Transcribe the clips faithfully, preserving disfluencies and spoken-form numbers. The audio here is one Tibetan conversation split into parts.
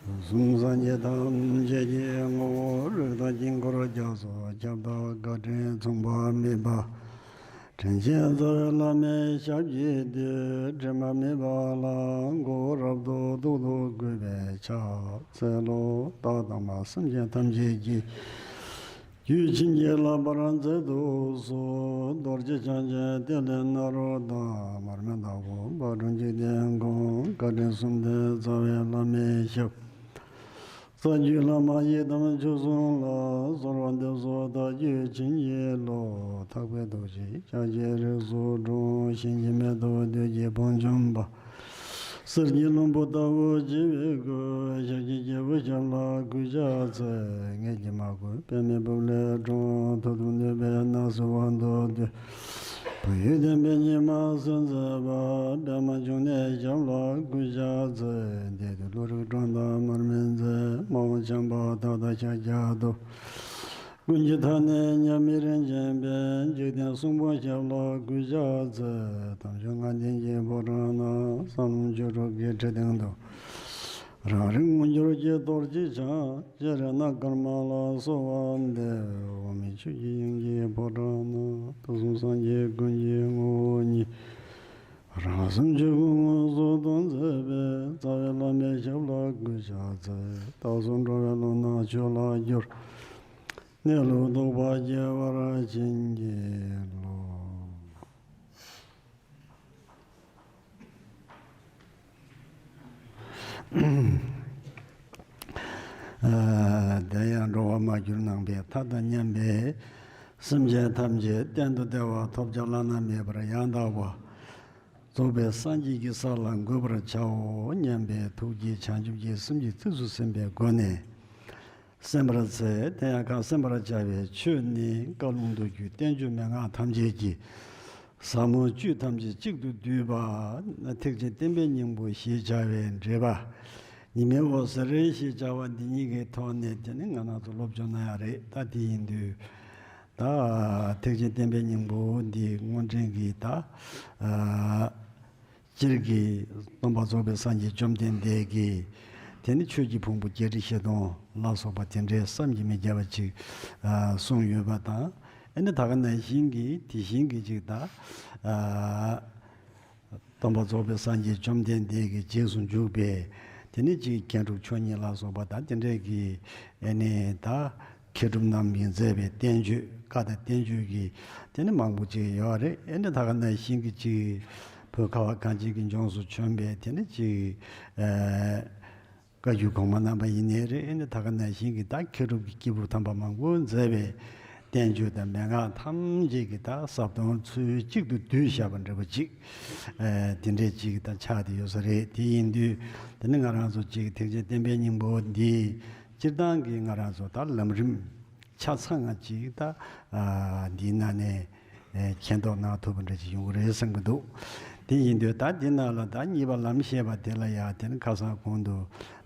གསུམ་སངས་རྒྱས་ཐམས་ཅད་ཀྱི་ངོ་བོ། རིགས་དང་དཀྱིལ་འཁོར་རྒྱ་མཚོ་ཁྱབ་བདག་བཀའ་དྲིན་མཚུངས་པ་མེད་པ། དྲིན་ཅན་རྩ་བའི་བླ་མའི་ཞབས་ཀྱི་བདུད། དྲི་མ་མེད་པ་ལ་མགོ་བོ་རབ་ཏུ་གཏུག་ཏུ་གུས་པས་ཕྱག་འཚལ་ལོ། བདག་དང་མ་སེམས་ཅན་ཐམས་ཅད་ཀྱི། རྒྱུད་བྱིན་གྱིས་བརླབ་པར་མཛད་དུ་གསོལ། རྡོ་རྗེ་འཆང་ཆེན་ཏེ་ལོ་ནཱ་རོ་དང་། མར་མི་དྭགས་པོ་དཔལ་སྤྲུལ་འཇིག་རྟེན་མགོན། བཀའ་དྲིན་གསུམ་ལྡན་རྩ་བའི་བླ་མའི་ཞབས། རྩ་བརྒྱུད་བླ་མ་ཡི་དམ་མཆོག་གསུམ་ལ། གསོལ་བ་འདེབས་སོ་བདག་རྒྱུད་བྱིན་གྱིས་རློབས། ཐེག་པའི་ཐུགས་རྗེས་ཕྱག་བགྱིས་རིགས་སུ་འཁྲུངས། གཞན་གྱིས་མི་ཐུབ་བདུད་ཀྱི་དཔུང་འཇོམས་པ། གསེར་གྱི་ལྷུན་པོ་ལྟ་བུ་བརྗིད་པའི་སྐུ། ཤཱཀྱའི་རྒྱལ་པོའི་ཞབས་ལ་གུས་ཕྱག་འཚལ། ངེད་ཀྱི་མ་བསྐུལ་པདྨའི་སྦུབས་ལས་འཁྲུངས། མཐུ་སྟོབས་ནུས་པས་སྣང་སྲིད་དབང་དུ་བསྡུས། བོད་ཡུལ་བསྟན་པའི་ཉི་མ་གསལ་མཛད་པ། པདྨ་འབྱུང་གནས་ཞབས་ལ་གུས་ཕྱག་འཚལ། འདས་དུས་བློ་རིག་འགྲོ་མཐའ་མར་མེ་མཛད། མ་འོངས་བྱམས་པ་མཐའ་དག་ཤཱཀྱ་ཐུབ། ཀུན་གྱི་མཐའ་ནས་མཉམ་མེད་རིན་ཆེན་དཔལ། འཇིག་རྟེན་གསུང་འབུམ་ཞབས་ལ་གུས་ཕྱག་འཚལ། དམ་ཆོས་ལྔ་ལྡན་གྱི་ཕོ་བྲང་ན། བསམ་ལམ་བཅུ་དྲུག་གི་ཁྲི་སྟེང་དུ། རང་རིག་དངོས་འབྱོར་གྱི་རྡོ་རྗེ་འཆང་། སྤྱན་རས་སྣ་དཀར་མ་ལ་གསོལ་བ་འདེབས། འོག་མིན་ཆོས་ཀྱི་དབྱིངས་ཀྱི་ཕོ་བྲང་ན། དུས་གསུམ་སངས་རྒྱས་ཀུན་གྱི་ངོ་བོ་ཉིད། རང་སེམས་ཆོས་སྐུ་མངོན་སུམ་དུ་མཛད་པའི། རྩ་བའི་བླ་མའི་ཞབས་ལ་གུས་ཕྱག་འཚལ། བདག་སོགས་འགྲོ་བའི་བློ་སྣ་ཆོས་ལ་བསྒྱུར། གནས་ལུགས་རྟོགས་པ་སྐྱེ་བར་བྱིན་གྱིས་རློབས། དེ་ཡང་འགྲོ་བ་མར་གྱུར་ནང་པའི་མཐའ་དང་མཉམ་པའི་སེམས་ཅན་ཐམས་ཅད་གཏན་དུ་བདེ་བ་ཐོབ་བྱ་བླ་ན་མེད་པར་ཡང་དག་པར་རྫོགས་པའི་སངས་རྒྱས་ཀྱི་ས་ལ་འགོད་པར་བྱའོ་སྙམ་པའི་ཐུགས་ཀྱིས་བྱང་ཆུབ་ཀྱི་སེམས་ཀྱིས་ཚིགས་སུ་ཟིན་པའི་སྒོ་ནས་གསན་པར་འཚལ། དེ་ཡང་གང་གསན་པར་བྱ་བའི་ཆོས་ནི། བཀའ་ལུང་མདོ་རྒྱུད་བསྟན་བཅོས་མན་ངག་ཐམས་ཅད་ཀྱི་ཟབ་མོ་བཅུད་ཐམས་ཅད་གཅིག་ཏུ་བསྡུས་པ། ཐེག་ཆེན་བསྟན་པའི་སྙིང་པོ་ཞེས་བྱ་བའི་འགྲེལ་པ། ཉི་མའི་འོད་ཟེར་ཞེས་བྱ་བ་འདི་ཉིད་ཀྱི་ཐོག་ནས་དེ་ནི་ང་རང་ཚོ་སློབ་སྦྱོང་གནང་ཡ་རེད། ད་དེ་ཡིན་དུས། ད་ཐེག་ཆེན་བསྟན་པའི་སྙིང་པོ་འདི་དངོས་འབྲེལ་གྱི་ད་ཨ་སྤྱིར་གྱི་སྟོན་པ་རྫོགས་པའི་སངས་རྒྱས་བཅོམ་ལྡན་འདས་ཀྱིས་དེ་ནི་ཆོས་ཀྱི་ཕུང་པོ་བརྒྱད་ཁྲི་བཞི་སྟོང་ལ་སོགས་པ་དེ་འདྲའི་བསམ་གྱིས་མི་ཁྱབ་པ་ཅིག་ཨ་གསུངས་ཡོད་པ་དང་། ཨ་ནི་ད་ག་ནང་བཞིན་གྱི་དེ་བཞིན་གྱི་ཅིག་ད་ཨ་སྟོན་པ་རྫོགས་པའི་སངས་རྒྱས་བཅོམ་ལྡན་འདས་ཀྱི་རྗེས་སུ་འཇུག་པའི་དེ་ནི་ཅིག་མཁས་གྲུབ་མཆོག་གཉིས་ལ་སོགས་པ་དང་དེ་འདྲའི་གི་ཨ་ནི་ད་མཁས་གྲུབ་རྣམས་ཀྱིས་མཛད་པའི་བསྟན་བཅོས་བཀའ་དང་བསྟན་བཅོས་ཀྱི་དེ་ནི་མང་པོ་ཅིག་ཡོད་རེད། ཨ་ནི་ད་ག་ནང་བཞིན་གྱི་ཅིག་བོད་ཁ་བ་གངས་ཅན་གྱི་ལྗོངས་སུ་བྱོན་པའི་དེ་ནི་ཅིག་ཨ་བཀའ་བརྒྱུད་གོང་མ་རྣམ་པ་ཡིན་ནའི་རེད། ཨ་ནི་ད་ག་ནང་བཞིན་གྱི་ད་མཁས་གྲུབ་ཀྱི་སྐྱེས་བུ་དམ་པ་མང་པོས་མཛད་པའི་བསྟན་བཅོས་དང་མན་ངག་ཐམས་ཅད་ཀྱི་ད་ཟབ་དོན་ཚུལ་གཅིག་ཏུ་བསྡུས་བཞག་པ་འདྲ་པོ་ཅིག་ཨ་དེ་འདྲས་ཅིག་ད་ཆགས་བསྡད་ཡོད་ས་རེད། དེ་ཡིན་དུས་དེ་ནི་ང་རང་ཚོ་ཅིག་ཐེག་ཆེན་བསྟན་པའི་སྙིང་པོ་འདི་སྤྱིར་བཏང་གི་ང་རང་ཚོ་ད་ལམ་རིམ་ཆ་ཚང་ང་ཅིག་ད་ཨ་འདིའི་ནང་ནས་ཨེ་མཁྱེན་རྟོགས་གནང་ཐུབ་པ་འདྲ་ཅིག་ཡོང་གི་རེད་བསམ་གྱི་འདུག་དེ་ཡིན་དུས་ད་འདི་ནང་ལ་ད་གཉིས་པ་ལམ་བཤད་པ་དེ་ལ་ཡང་དེ་ནི་ཁ་སང་གོང་དུ་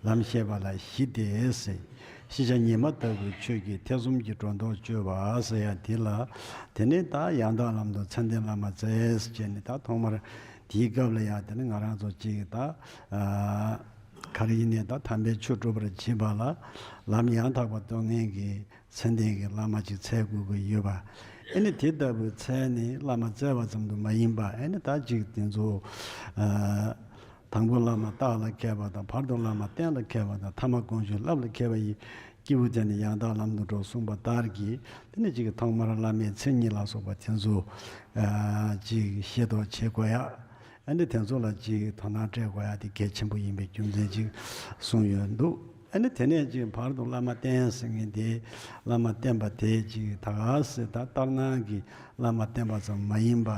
ལམ་བཤད་པ་ལ་གཞི་དེས་ཟེར། ཤེས་བྱ་ཉི་མ་ལྟ་བུའི་ཆོས་ཀྱིས་ཐེ་ཚོམ་གྱི་སྒྲོ་འདོགས་གཅོད་པ་ཟེར་ཡ་དེ་ལ། དེ་ནས་ད་ཡང་དག་ལམ་དུ་མཚན་ལྡན་བླ་མ་མཛད་ཟེར་བྱས་ནས་ད་ཐོག་མར་དེའི་སྐབས་ལ་ཡང་དེ་ནི་ང་རང་ཚོ་གཅིག་ད་ཨ་ག་རེ་ཡིན་ནའི་ད་དམ་པའི་ཆོས་སྒྲུབ་པར་བྱེད་པ་ལ་ལམ་ཡང་དག་པ་སྟོན་མཁན་གྱི་མཚན་ལྡན་གྱི་བླ་མ་ཅིག་འཚོལ་དགོས་ཀྱི་ཡོད་པ། ཨེ་ནི་དེ་ལྟ་བུའི་མཚན་ནི་བླ་མ་བཙལ་བ་ཙམ་དུ་མ་ཡིན་པ། ཨེ་ནི་ད་ཅིག་དེ་ཚོ་ཨ་དང་པོ་བླ་མ་རྟགས་ལ་མཁས་པ་དང་། བར་དུ་བླ་མ་བསྟེན་ལ་མཁས་པ་དང་། ཐ་མ་དགོངས་ཞུ་བསླབ་ལ་མཁས་པ་ཡི། སྐྱེས་བུ་དེ་ནི་ཡང་དག་ལམ་དུ་འགྲོ་གསུངས་པ་ལྟར་གྱི། དེ་ནི་ཅིག་ཐོག་མར་བླ་མའི་མཚན་ཉིད་ལ་སོགས་པ་དེ་ཚོ་ཨ་ཅིག་ཤེས་རྟོགས་བྱེད་དགོས་ཡ། ཨ་ནི་དེ་ཚོ་ལ་ཅིག་དོ་སྣང་སྤྲད་དགོས་ཡ་དེ་གལ་ཆེན་པོ་ཡིན་པའི་རྒྱུ་མཚན་ཅིག་གསུངས་ཡོད་འདུག་ཨ་ནི་དེ་ནས་ཅིག་བར་དུ་བླ་མ་བསྟེན་ཟེར་མཁན་དེ། བླ་མ་བསྟེན་པ་དེ་ཅིག་ད་ག་ཟེ་ད་ལྟར་སྣང་གི་བླ་མ་བསྟེན་པ་ཙམ་མ་ཡིན་པ།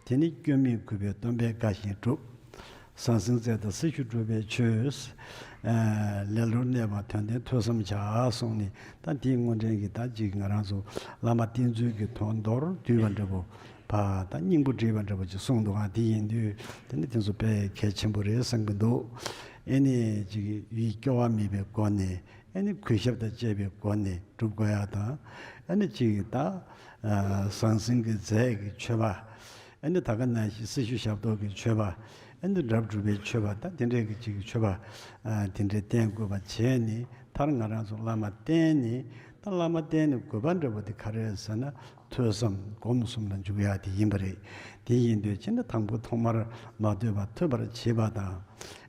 དེ་ནི་སྐྱོན་མེད་གུས་པས་སྟོན་པའི་བཀའ་བཞིན་སྒྲུབ། ཟང་ཟིང་བཙལ་དང་སྲི་ཞུ་སྒྲུབ་པའི་ཆོས། ཨ་ལེ་ལོར་གནས་པ་དོན་ལྡན་ཐོས་བསམ་བྱ་གསུངས་ནས། ད་དེའི་དངོས་འབྲེལ་གྱི་ད་ཅིག་ང་རང་ཚོ་བླ་མ་བསྟེན་ཚུལ་གྱི་དོན་མདོར་བསྡུས་པ་འདྲ་པོ། ཕ་ད་སྙིང་པོ་བསྒྲིལ་བ་འདྲ་པོ་ཅིག་གསུངས་འདུག་ཨ་དེ་ཡིན་དུས་དེ་ནི་དེ་ཚོ་དཔེ་གལ་ཆེན་པོ་རེད་བསམ་གྱི་འདུག་ཨེ་ནི་ཅིག་ཡིད་སྐྱོ་བ་མེད་པའི་སྒོ་ནས། ཨེ་ནི་གུས་ཞབས་དང་བཅས་པའི་སྒོ་ནས་སྒྲུབ་དགོས་ཡ་དང་། ཨེ་ནི་ཅིག་ད་ཨ་ཟང་ཟིང་གི་རྫས་ཀྱི་མཆོད་པ། ཨེ་ནི་ད་ག་ནང་བཞིན་སྲི་ཞུ་ཞབས་ཏོག་གི་མཆོད་པ། ཨ་ནི་རབ་སྒྲུབ་པའི་མཆོད་པ་དང་དེ་འདྲའི་གི་ཅིག་མཆོད་པ་ཨ་དེ་འདྲའི་བསྟན་དགོས་པ་བྱས་ནས། མཐར་ང་རང་ཚོ་བླ་མ་བསྟེན་ནས། ད་བླ་མ་བསྟེན་ནས་དགོས་པ་འདྲ་པོ་དེ་ག་རེ་རེད་ཟེར་ན། ཐོས་བསམ་སྒོམ་གསུམ་ལ་འཇུག་ཡག་དེ་ཡིན་པ་རེད། དེ་ཡིན་དུས་ཕྱིན་ན་དང་པོ་ཐོག་མར་མ་ཐོས་པ་ཐོས་པར་བྱེད་པ་དང་།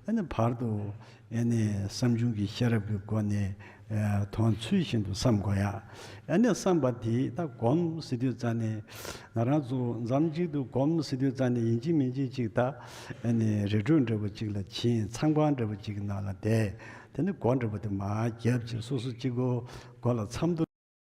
ཨ་ནི་བར་དུ་ཨ་ནི་བསམ་བྱུང་གི་ཤེས་རབ་ཀྱི་སྒོ་ནས་ཨ་དོན་ཚུལ་བཞིན་དུ་བསམ་དགོས་ཡག་ཨ་ནི་བསམ་པ་དེ་ད་སྒོམ་ཟེར་དུས་ཙ་ནས། ང་རང་ཚོ་མཚམས་གཅིག་ཏུ་སྒོམ་ཟེར་དུས་ཙ་ནས་ཡིན་གཅིག་མིན་གཅིག་ཅིག་ད་ཨ་ནི་རི་ཁྲོད་འདྲ་པོ་ཅིག་ལ་ཕྱིན། ཚང་ཁང་འདྲ་པོ་ཅིག་གི་ནང་ལ་བསྡད། དེ་ནི་སྒོ་འདྲ་པོ་དེ་མར་བརྒྱབ་ཅིག་སོ་སོ་གཅིག་པོ་སྒོ་ལ་མཚམས་སྡོད་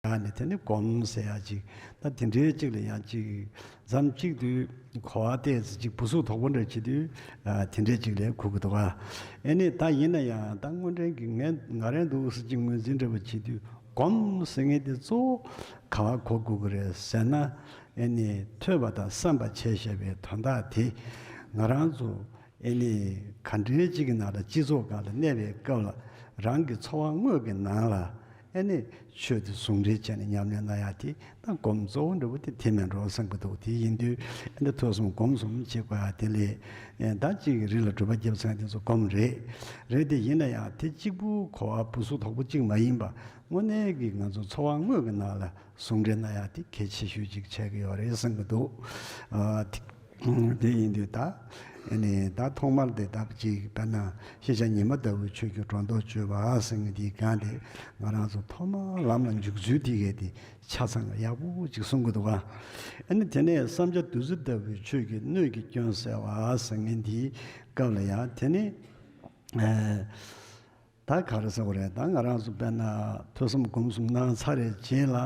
ཡག་ནས། དེ་ནི་སྒོམ་ཟེར་ཡག་ཅིག་ད་དེ་འདྲའི་ཅིག་ལ་ཡང་ཅིག་མཚམས་གཅིག་ཏུ་གོ་བ་ཏོག་ཙམ་ཅིག་སྦུ་སུབ་དོག་པོ་འདྲ་བྱེད་དུས་ཨ་དེ་འདྲའི་ཅིག་ལ་གོ་གི་འདུག་ག་ཨ་ནི་ད་ཡིན་ན་ཡང་ད་དངོས་འབྲེལ་གྱི་ངས་ང་རང་འདུག་ཟེར་ཅིག་ངོས་འཛིན་འདྲ་པོ་བྱེད་དུས། སྒོམ་ཟེར་མཁན་དེ་གཙོ་བོ་ག་པར་གོ་དགོས་ཀྱི་རེད་ཟེར་ན། ཨ་ནི་ཐོས་པ་དང་བསམ་པ་བྱས་བཞག་པའི་དོན་དག་དེ་ང་རང་ཚོ་ཨ་ནི་ག་འདྲའི་ཅིག་གི་ནང་ལ་སྤྱི་ཚོགས་སྒང་ལ་གནས་པའི་སྐབས་ལ། རང་གི་འཚོ་བ་དངོས་ཀྱི་ནང་ལ་ཨ་ནི་ཆོས་དེ་ཟུང་འབྲེལ་བྱས་ནས་ཉམས་ལེན་གནང་ཡག་དེ་ད་སྒོམ་གཙོ་བོ་འདྲ་པོ་དེ་དེ་མིན་འགྲོ་བསམ་གྱི་འདུག་དེ་ཡིན་དུས་ཨ་ནི་ཐོས་བསམ་སྒོམ་གསུམ་བྱེད་དགོས་ཡག་དེ་ལས་ཨ་ད་ཅིག་རི་ལ་སྒྲུབ་པ་བརྒྱབ་ཚར་མཁན་དེ་ཚོ་སྒོམ་རེད། རེད་དེ་ཡིན་ན་ཡང་དེ་གཅིག་པུ་གོ་བ་སྦུ་སུབ་དོག་པོ་གཅིག་མ་ཡིན་པ། དངོས་གནས་ཀྱི་ང་ཚོ་འཚོ་བ་དངོས་ཀྱི་ནང་ལ་ཟུང་འབྲེལ་གནང་ཡག་དེ་གལ་ཆེ་ཤོས་ཅིག་ཆགས་ཀྱི་ཡོད་རེད་བསམ་གྱི་འདུག་ཨ་དེ་དེ་ཡིན་དུས་ད་ཨ་ནི་ད་ཐོག་མར་དེ་ད་ཅིག་དཔེར་ན་ཤེས་བྱ་ཉི་མ་ལྟ་བུའི་ཆོས་ཀྱི་སྒྲོ་འདོགས་གཅོད་པ་ཟེར་མཁན་དེའི་སྒང་དེ། ང་རང་ཚོ་ཐོག་མར་ལམ་ལ་འཇུག་ཚུལ་དེ་གས་དེ་ཆ་ཚང་ཡག་པོ་ཅིག་གསུང་གི་འདུག་ག་ཨ་ནི་དེ་ནས་བསམ་བྱ་བདུད་རྩི་ལྟ་བུའི་ཆོས་ཀྱིས་སྣོད་ཀྱི་སྐྱོན་སེལ་བ་ཟེར་མཁན་དེའི་སྐབས་ལ་ཡང་དེ་ནི་ཨ། ད་ག་རེ་ཟེར་དགོས་རེད། ད་ང་རང་ཚོ་དཔེར་ན་ཐོས་བསམ་སྒོམ་གསུམ་གནང་ཚར་བའི་རྗེས་ལ།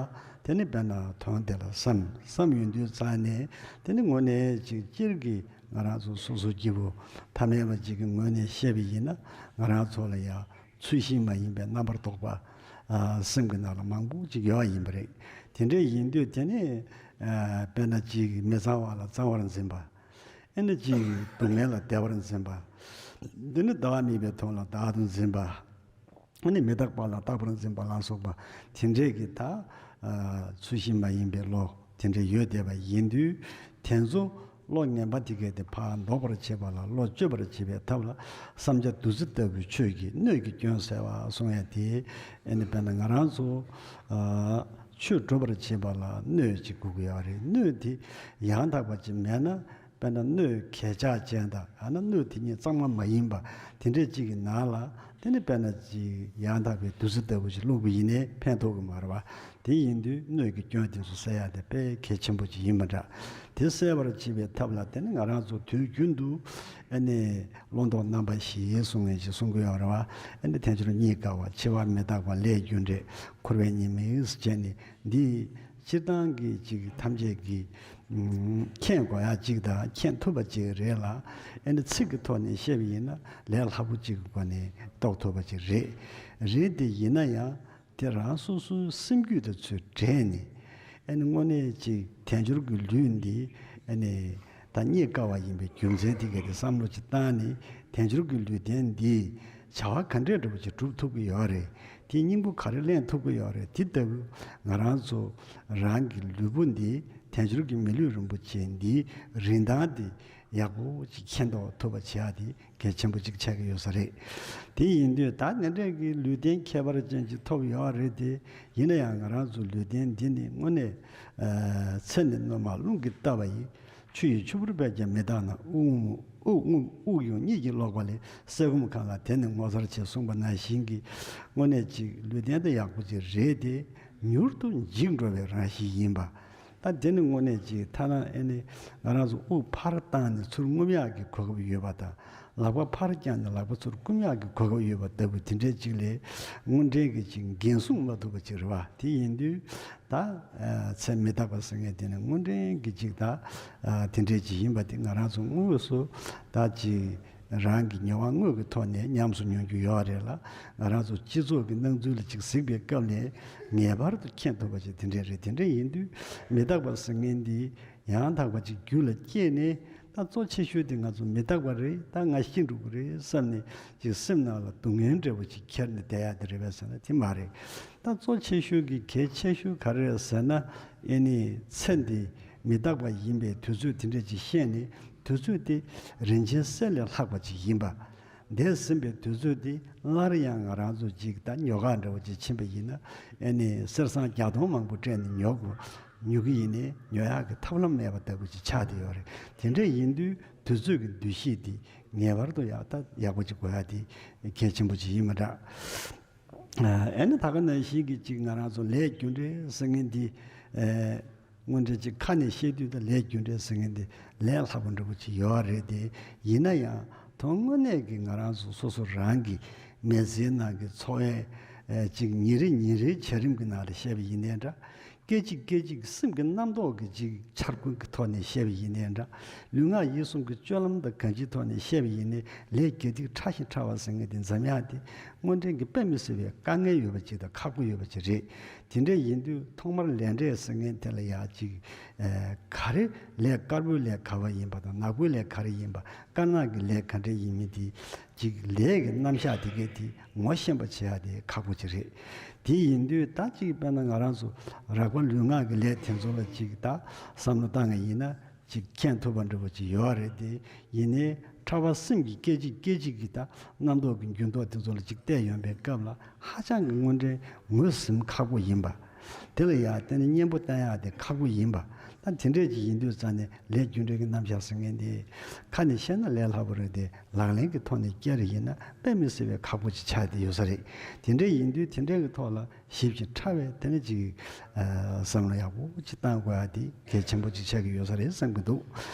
དེ་ནི་དཔེར་ན་དོན་དེ་ལ་བསམ་བསམ་ཡོང་དུས་ཙང་ནས། དེ་ནི་དངོས་གནས་ཅིག་སྤྱིར་གྱི་ང་རང་ཚོ་སོ་སོ་སྐྱེ་བོ་ཐ་མལ་པ་ཅིག་གི་ངོས་ནས་བཤད་པ་ཡིན་ན། ང་རང་ཚོ་ལ་ཡང་ཚུལ་བཞིན་མ་ཡིན་པའི་རྣམ་པར་རྟོག་པ་ཨ་སེམས་ཀྱི་ནང་ལ་མང་པོ་ཅིག་ཡོད་ཡིན་པ་རེད། དེ་འདྲ་ཡིན་དུས་དེ་ནི་ཨ་དཔེར་ན་ཅིག་མི་གཙང་བ་ལ་གཙང་བར་འཛིན་པ། ཨ་ནི་ཅིག་སྡུག་བསྔལ་ལ་བདེ་བར་འཛིན་པ། འདི་ནི་ལྟ་བ་མེད་པའི་དོན་ལ་བདག་ཏུ་འཛིན་པ། ཨ་ནི་མི་རྟག་པ་ལ་རྟག་པར་འཛིན་པ་ལ་སོགས་པ་དེ་འདྲས་ཀྱི་ད་ཨ་ཚུལ་བཞིན་མ་ཡིན་པའི་བློ་དེ་འདྲས་ཡོད་བསྡད་པ་ཡིན་དུས། དེ་ཚོ་བློ་ངན་པ་དེ་གས་དེ་ཕར་ཟློག་པར་བྱེད་པ་ལ། བློ་བཅོས་པར་བྱེད་པའི་ཐབས་ལ་བསམ་བྱ་བདུད་རྩི་ལྟ་བུའི་ཆོས་ཀྱིས་སྣོད་ཀྱི་སྐྱོན་སེལ་བ་གསུང་ཡ་དེ། ཨ་ནི་དཔེར་ན་ང་རང་ཚོ་ཨ་ཆོས་སྒྲུབ་པར་བྱེད་པ་ལ་སྣོད་ཅིག་དགོས་ཀྱི་ཡོད་རེད། སྣོད་དེ་ཡང་དག་པ་ཅིག་མེད་ན། དཔེར་ན་སྣོད་གས་ཆག་ཅན་དང་། ཡང་ན་སྣོད་དེ་ཉིད་གཙང་མ་མ་ཡིན་པ་དེ་འདྲས་ཅིག་གི་ནང་ལ། དེ་ནི་དཔེར་ན་ཅིག་ཡང་དག་པའི་བདུད་རྩི་ལྟ་བུ་ཞིག་བླུགས་པ་ཡིན་ནའི་ཕན་ཐོགས་ཀྱི་མ་རེད་པ། དེ་ཡིན་དུས་སྣོད་ཀྱི་སྐྱོན་དེ་ཚོ་སེལ་ཡག་དེ་དཔེ་གལ་ཆེན་པོ་ཅིག་ཡིན་པ་འདྲ། དེ་སེལ་བར་བྱེད་པའི་ཐབས་ལ་དེ་ནི་ང་རང་ཚོ་དུས་རྒྱུན་དུ་ཨ་ནི་བློ་ལྡོག་རྣམ་པ་བཞི་གསུང་མཁན་ཞིག་གསུང་གི་ཡོད་རེད་པ། ཨ་ནི་དལ་འབྱོར་རྙེད་དཀའ་བ། འཆི་བ་མི་རྟག་པ། ལས་རྒྱུ་འབྲས། འཁོར་བའི་ཉེས་དམིགས་ཟེར་བྱས་ནས། འདི་སྤྱིར་བཏང་གི་ཅིག་ཐམས་ཅད་ཀྱིས་ཨ་མཁྱེན་དགོས་ཡག་ཅིག་དང་མཁྱེན་ཐུབ་པ་ཅིག་རེད་ལ། ཨ་ནི་ཚིག་གི་ཐོག་ནས་བཤད་པ་ཡིན་ན་ལས་སླ་པོ་ཅིག་གི་སྒོ་ནས་རྟོགས་ཐུབ་པ་ཅིག་རེད། རེད་དེ་ཡིན་ན་ཡང་དེ་རང་སོ་སོའི་སེམས་རྒྱུད་དང་ཚུར་འབྲེལ་ནས། ཨ་ནི་དངོས་གནས་ཅིག་དལ་འབྱོར་གྱི་ལུས་འདི་ཨ་ནི་ད་རྙེད་དཀའ་བ་ཡིན་པའི་རྒྱུ་མཚན་དེ་ག་དེ་བསམ་བློ་ཅིག་བཏང་ནས། དལ་འབྱོར་གྱི་ལུས་རྟེན་འདིས་བྱ་བ་ག་འདྲས་འདྲ་པོ་ཅིག་སྒྲུབ་ཐུབ་ཀྱི་ཡོད་རེད། དེའི་སྙིང་པོ་ག་རེ་ལེན་ཐུབ་ཀྱི་ཡོད་རེད། དེ་ལྟ་བུ་ང་རང་ཚོ་རང་གི་ལུས་པོ་འདི་དལ་འབྱོར་གྱི་མི་ལུས་རིན་པོ་ཆེ་འདིའི་རིན་ཐང་འདི་ཡག་པོ་ཅིག་མཁྱེན་རྟོགས་ཐུབ་པ་བྱེད་ཡག་དེ་གལ་ཆེན་པོ་ཅིག་ཆགས་ཀྱི་ཡོད་ས་རེད། དེ་ཡིན་དུས་ད་དེ་འདྲས་ཀྱི་ལུས་རྟེན་ཁྱད་པར་ཅན་ཅིག་ཐོབ་ཡོད་རེད་དེ། ཡིན་ན་ཡང་ང་རང་ཚོ་ལུས་རྟེན་འདི་ནི་དངོས་གནས་ཨ་ཚེ་ནི་བསྣོལ་མ་རླུང་གིས་བཏབ་པ་ཡི། ཆུ་ཡི་ཆུ་བུར་བས་ཀྱང་མི་དག་ན། དབུགས་དབུགས་དབུགས་དབྱུང་གཉིད་ཀྱིས་ལོག་པ་ལས། ཟས་སྐོམ་གང་ལ་དེ་ནི་ངོ་མཚར་ཆེ། གསུངས་པ་ནང་བཞིན་གྱི་དངོས་གནས་ཅིག་ལུས་རྟེན་དེ་ཡག་པོ་ཅིག་རེད་དེ། མྱུར་དུ་འཇིག་འགྲོ་བའི་རང་བཞིན་ཡིན་པ། ད་དེ་ནི་དངོས་གནས་ཅིག་ཐ་ན་ཨེ་ནི་ང་རང་ཚོ་དབུགས་ཕར་བཏང་ནས་ཚུར་རྔུབ་ཡག་གི་གོ་སྐབས་ཡོད་པ་དང་། ལག་པ་ཕར་བརྐྱངས་ནས་ལག་པ་ཚུར་བསྐུམ་ཡག་གི་གོ་སྐབས་ཡོད་པ་ལྟ་བུ་དེ་འདྲའི་ཅིག་ལས་དངོས་འབྲེལ་གྱི་ཅིག་འགན་སྲུང་མ་ཐུབ་པ་ཅིག་རེད་པ། དེ་ཡིན་དུས་ད་ཨ་ཚེ་མི་རྟག་པ་ཟེར་མཁན་དེ་ནི་དངོས་འབྲེལ་གྱི་ཅིག་ད་ཨ་དེ་འདྲའི་ཅིག་ཡིན་པ་དེ་ང་རང་ཚོ་དངོས་སུ་ད་ཅིག་རང་གི་ཉེ་བ་དངོས་ཀྱི་ཐོག་ནས་ཉམས་སུ་མྱོང་རྒྱུ་ཡོད་རེད་ལ། ང་རང་ཚོ་སྤྱི་ཚོགས་ཀྱི་སྣང་ཚུལ་ལ་ཅིག་གཟིགས་པའི་སྐབས་ནས་ངེས་པར་དུ་མཁྱེན་ཐུབ་པ་ཅིག་དེ་འདྲས་རེད། དེ་འདྲས་ཡིན་དུས་མི་རྟག་པ་ཟེར་མཁན་འདི་ཡང་དག་པ་ཅིག་རྒྱུད་ལ་སྐྱེས་ནས། ད་གཙོ་ཆེ་ཤོས་དེ་ང་ཚོ་མི་རྟག་པ་རེད། ད་ང་ཤི་འགྲོ་གི་རེད་བསམ་ནས་ཅིག་སེམས་ནང་ལ་སྡུག་བསྔལ་འདྲ་པོ་ཅིག་ཁྱེར་ནས་བསྡད་ཡག་དེ་རེད་པས་ཟེར་ན་དེ་མ་རེད། ད་གཙོ་ཆེ་ཤོས་ཀྱི་གལ་ཆེ་ཤོས་ག་རེ་རེད་ཟེར་ན། ཨེ་ནི་ཚེ་འདི་མི་རྟག་པ་ཡིན་པའི་དུས་ཚོད་དེ་འདྲ་ཅིག་ཤེས་ནས། དུས་ཚོད་དེ་རིན་ཆེན་གསེར་ལས་ལྷག་པ་ཅིག་ཡིན་པ། འདས་ཟིན་པའི་དུས་ཚོད་དེ་སླར་ཡང་ང་རང་ཚོ་ཅིག་ད་ཉོ་ག་འདྲ་བོ་ཅིག་ཕྱིན་པ་ཡིན་ན། ཨེ་ནི་གསེར་སྲང་བརྒྱ་སྟོང་མང་པོ་སྤྲད་ནས་ཉོ་དགོས། ཉོ་གི་ཡིན་ནའི་ཉོ་ཡག་གི་ཐབས་ལམ་མེད་པ་ལྟ་བུ་ཅིག་ཆགས་བསྡད་ཡོད་རེད། དེ་འདྲ་ཡིན་དུས་དུས་ཚོད་ཀྱི་འདུ་ཤེས་དེ་ངེས་པར་དུ་ཡག་ད་ཡག་པོ་ཅིག་དགོས་ཡག་དེ་གལ་ཆེན་པོ་ཅིག་ཡིན་མ་འདྲ། ཨ་ནི་ད་ག་ནང་བཞིན་གྱི་ཅིག་ང་རང་ཚོ་ལས་རྒྱུ་འབྲས་ཟེར་མཁན་འདི། ཨེ། དངོས་འབྲེལ་ཅིག་ཁ་ནས་བཤད་དུས་ད་ལས་རྒྱུ་འབྲས་ཟེར་མཁན་འདི་ལས་སླ་པོ་འདྲ་པོ་ཅིག་ཡོད་རེད་དེ། ཡིན་ན་ཡང་དོན་དངོས་གནས་ཀྱི་ང་རང་ཚོ་སོ་སོ་རང་གི་མི་ཚེའི་ནང་གི་འཚོ་བའི་ཨེ་ཅིག་ཉིན་རེ་ཉིན་རེའི་བྱ་རིམ་གྱི་ནང་ལ་བཤད་པ་ཡིན་ནའི་འདྲ། སྐད་ཅིག་སྐད་ཅིག་སེམས་ཀྱི་རྣམ་རྟོག་གི་ཅིག་འཆར་སྒོ་གི་ཐོག་ནས་བཤད་པ་ཡིན་ནའི་འདྲ། ལུས་ངག་ཡིད་གསུམ་གྱི་སྤྱོད་ལམ་དང་གང་ཅིའི་ཐོག་ནས་བཤད་པ་ཡིན་ནའི་ལས་དགེ་སྡིག་ཕྲ་ཞིང་ཕྲ་བ་ཟེར་མཁན་དེ་འཛེམ་ཡག་དེ་དངོས་འབྲེལ་གྱི་དཔེ་མི་སྲིད་པའི་དཀའ་ངལ་ཡོད་པ་ཅིག་དང་ཁག་པོ་ཡོད་པ་ཅིག་རེད། དེ་འདྲ་ཡིན་དུས་ཐོག་མར་ལས་འབྲས་ཟེར་མཁན་དེ་ལ་ཡག་ཅིག་ཨེ་ག་རེ་ལས་དཀར་པོའི་ལས་ག་བ་ཡིན་པ་དང་ནག་པོའི་ལས་ག་རེ་ཡིན་པ། དཀར་ནག་གི་ལས་ག་འདྲ་ཡིན་མིན་དེ་ཅིག་ལས་ཀྱི་རྣམ་གཞག་དེ་གས་དེ་ངོ་ཤེས་པ་བྱེད་ཡག་དེ་ཁག་པོ་ཅིག་རེད། དེ་ཡིན་དུས་ད་ཅིག་དཔེར་ན་ང་རང་ཚོ་རགས་པ་ལུས་ངག་གི་ལས་དེ་ཚོ་ལ་ཅིག་ད་བསམ་བློ་བཏང་ངེས་ཡིན་ན་ཅིག་མཁྱེན་ཐུབ་པ་འདྲ་པོ་ཅིག་ཡོད་རེད་དེ། ཡིན་ནའི་ཕྲ་བ་སེམས་ཀྱི་སྐད་ཅིག་སྐད་ཅིག་གི་ད་རྣམ་རྟོག་གི་འགྱུར་ལྡོག་དེ་ཚོ་ལ་ཅིག་བལྟས་ཡོང་པའི་སྐབས་ལ་ཧ་ཅང་གི་དངོས་འབྲེལ་ངོས་ཟིན་ཁག་པོ་ཡིན་པ། དེ་ལ་ཡང་བརྟེན་ནས་གཉེན་པོ་བསྟེན་ཡག་དེ་ཁག་པོ་ཡིན་པ། ད་དེ་འདྲས་ཅིག་ཡིན་དུས་ཙང་ནས་ལས་རྒྱུ་འབྲས་ཀྱི་རྣམ་གཞག་ཟེར་མཁན་དེ་ཁ་ནས་བཤད་ན་ལས་སླ་པོ་རེད་དེ། ལག་ལེན་གྱི་ཐོག་ནས་བསྐྱལ་རེ་ཡིན་ན་དཔེ་མི་སྲིད་པའི་ཁག་པོ་ཅིག་ཆགས་བསྡད་ཡོད་ས་རེད། དེ་འདྲས་ཡིན་དུས་དེ་འདྲས་ཀྱི་ཐོག་ལ་ཞིབ་ཅིང་ཕྲ་བའི་དེ་ནས་ཅིག་ཨ་བསམ་བློ་ཡག་པོ་ཅིག་བཏང་དགོས་ཡག་དེ་གལ་ཆེན་པོ་ཅིག་ཆགས་ཀྱི་ཡོད་ས་རེད་བསམ་གྱི་འདུག་